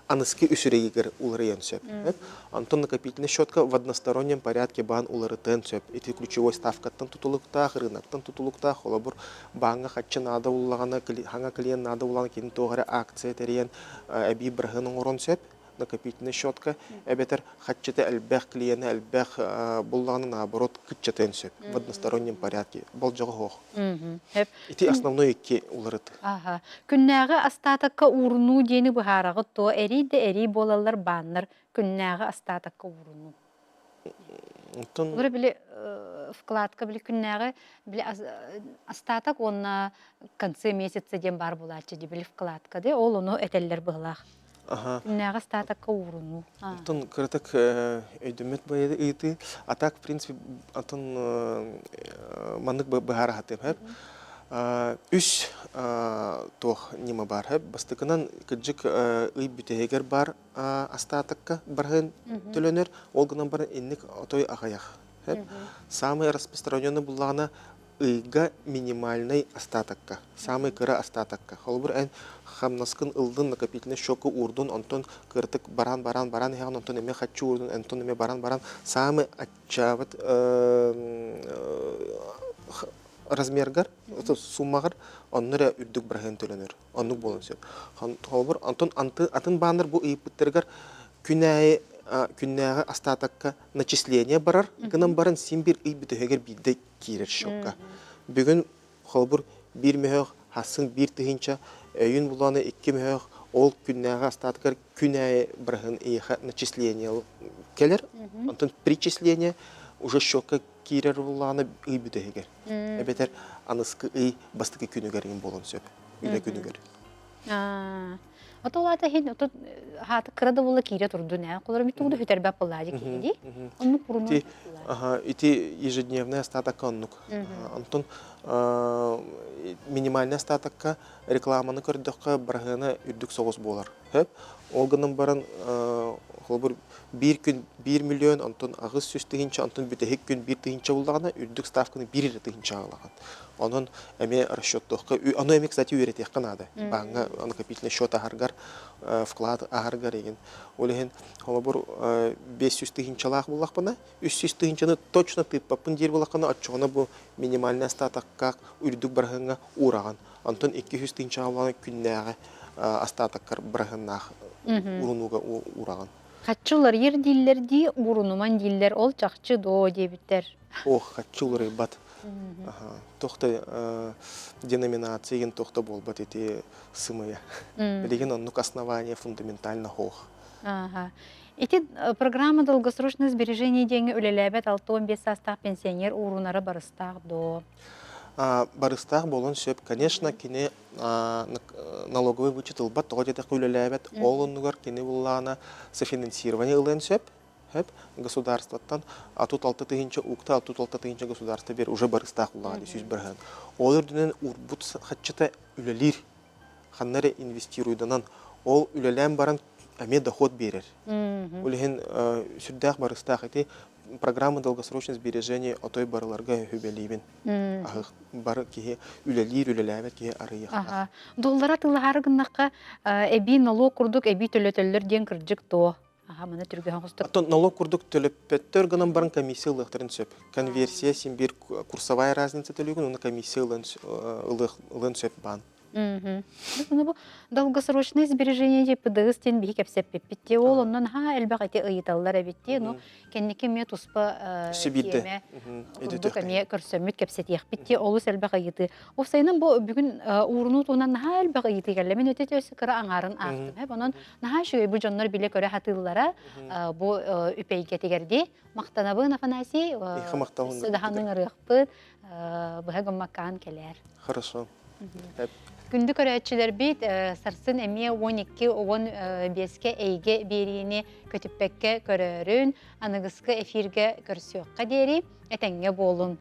Аныскы үс ыйыгар уларыйан сөп. Онтон накопительный счетка в одностороннем порядке баан уларытыан сөп. Ити ключевой ставкаттан тутулуктаах, рыноктан тутулуктаах. Холобур, бааҥҥа хаччы наада буллаҕына, хаҥа клиент наада буллаҕына, кини туох эрэ акция тэрийэн эбии быраһын оҥорон сөп. накопительная щетка эбэтэр хаччыта элбэх клиенэ элбэх буллаҕына наоборот кыччатыан сөп в одностороннем порядке болдьоҕо суох ити основной икки уларыт Аха. Күннээҕи астаатакка уурунуу диэни быһаараҕыт дуо? Эрий да эрий буолаллар бааннар күннээҕи астаатакка уурунуу. Оттон Олор били вкладка били күннээҕи били астаатак уонна конце месяца диэн баар буолааччы дии били вкладка де ол ону этэллэр быһылаах. Аха. Күннээҕи астаатакка уурунуу. Оттон кыратык өйдөммөт бу ыйытыы. А так, в принципе, атын маннык быһаара сатыам сөп. Үс туох ньыма баар сөп. Бастакынан кырдьык ый бүтэһигэр баар астаатакка барыһын төлөнөр. Ол гынан баран инник отой аҕыйах. Самый распространенный буллаҕына ыйга минимальнай остатокка, самый кыра остатокка. Холобур, эн хамнаскын ылдын, накопительный счетка уурдун, онтон кыратык баран-баран-баран иһэҕин, онтон эмиэ хаччы уурдун, онтон эмиэ баран-баран, самый аччаабыт размергар, суммаҕар онно эрэ үрдүк быраһыан төлөнөр. Оннук буолуон сөп. Холобур, онтон атын бааннар бу ыйыппыттарыгар күн аайы күннээҕи остатокка начисление барар, гынан баран син биир ый бүтүһүгэр биирдэ киирэр счетка. Бүгүн холобур биир мөһөөх, хассын биир тыһыынча, өйүн булааны икки мөһөөх, ол күннээҕи остаткар күн аайы быраһын эйиэхэ начисление кэлэр. Онтон причисление уже счетка киирэр буллаҕына ый бүтэһигэр. Эбэтэр аныскы ый бастакы күнүгэр буолуон сөп. Үлэ күнүгэр. Ото улаата иһин ото хаата кыра да буола киирэ турдун ээ. Холор бит тугу да сүтэрбэт буоллаа дии. Оннук курунун. Ити ежедневный остаток оннук. Онтон минимальный остатокка рекламаны көрдөххө быраһыана үрдүк соҕус буолар. Сөп. Ол гынан баран холобур биир күн 1 миллион, онтон 800 тыһыынча, онтон бүтэһик күн 1 тыһыынча буллаҕына, үрдүк ставканы биир эрэ тыһыынчаҕа ылаҕын. Онон эмиэ расчеттуохха, ону эмиэ, кстати, үөрэтиэххэ наада. Бааҥҥа накопительный счет аһаргар, вклад аһаргар игин. Ол иһин, холобур, 500 тыһыынчалаах буллахпына, 300 тыһыынчаны точно тыыппаппын диир буоллаххына, оччоҕуна бу минимальный остатокка үрдүк быраһыаҥҥа уураҕын. Онтон 200 тыһыынчаҕа буллаҕына күннээҕи остатоккар быраһыаннаах урунууга уураҕын. Хаччы уларыйар дииллэр дии, уурунуман дииллэр, ол чахчы дуо диэбиттэр. Ох, хаччы уларыйбат. Туох да деноминация игин туох да буолбат ити сымыйа. Билигин оннук основание фундаментально суох. Ага. Ити программа долгосрочное сбережение диэҥҥэ үлэлээбэт 65 саастаах пенсионер уурунара барыстаах дуо? Барыстаах буолуон сөп. Конечно, кини налоговый вычет ылбат, тоҕо диэтэххэ үлэлээбэт. Ол оннугар кини буллаҕына софинансирование ылыан сөп. Сөп. Государствоттан 66 тыһыынча укта 66 тыһыынча государство бер уже барыстаах буллаҕа 100%. Ол үрдүнэн урбут хаччыта үлэлиир. Ханна эрэ инвестируйданан ол үлэлээн баран эмиэ доход биэрэр. Ол иһин сүрдээх барыстаах ити программа долгосрочное сбережение отой барыларга үбэлиибин. Бары киһи үлэлиир, үлэлээбэт киһи арыйыахтаах. Доллара тыллаһаары гыннахха эбии нолуок курдук эбии төлөтөллөр диэн кырдьык дуо? Аха, маны түргэн хостук. Оттон налог курдук төлөппөттөр гынан баран комиссия ылыахтарын сөп. Конверсия син биир курсовая разница төлүүгүн, уонна комиссия ылыан сөп баан. Мгм. Бу долгосрочное сбережение диye ПДС диэн биһи кэпсэппиппит дии. Ол оннон ха элбэх эти ыйыталлар эбит дии. Ну, кэнники эмиэ туспа тиэмэ курдук эмиэ көрсөммүт кэпсэтиэхпит дии. Олус элбэх ыйытыы. Уопсайынан бу бүгүн уурунуу туһунан наһаа элбэх ыйытыы кэллэ. Мин өтө өссө кыра аҥаарын аахтым. Хэп онон наһаа үчүгэй бу дьоннор билэ-көрө сатыыллара бу үпэйгэтигэр дии. Махтанабын, Афанасий. Өссө даҕаны ыҥырыахпыт. Быһа гыммаккаан кэлээр. Хорошо. Күндү көрөөччүлэрбит, сарсын эмиэ 12-15-кэ эйгэ биэриини көтүппэккэ көрөөрүн, аныгыскы эфиргэ көрсүөххэ диэри этэҥҥэ буолун.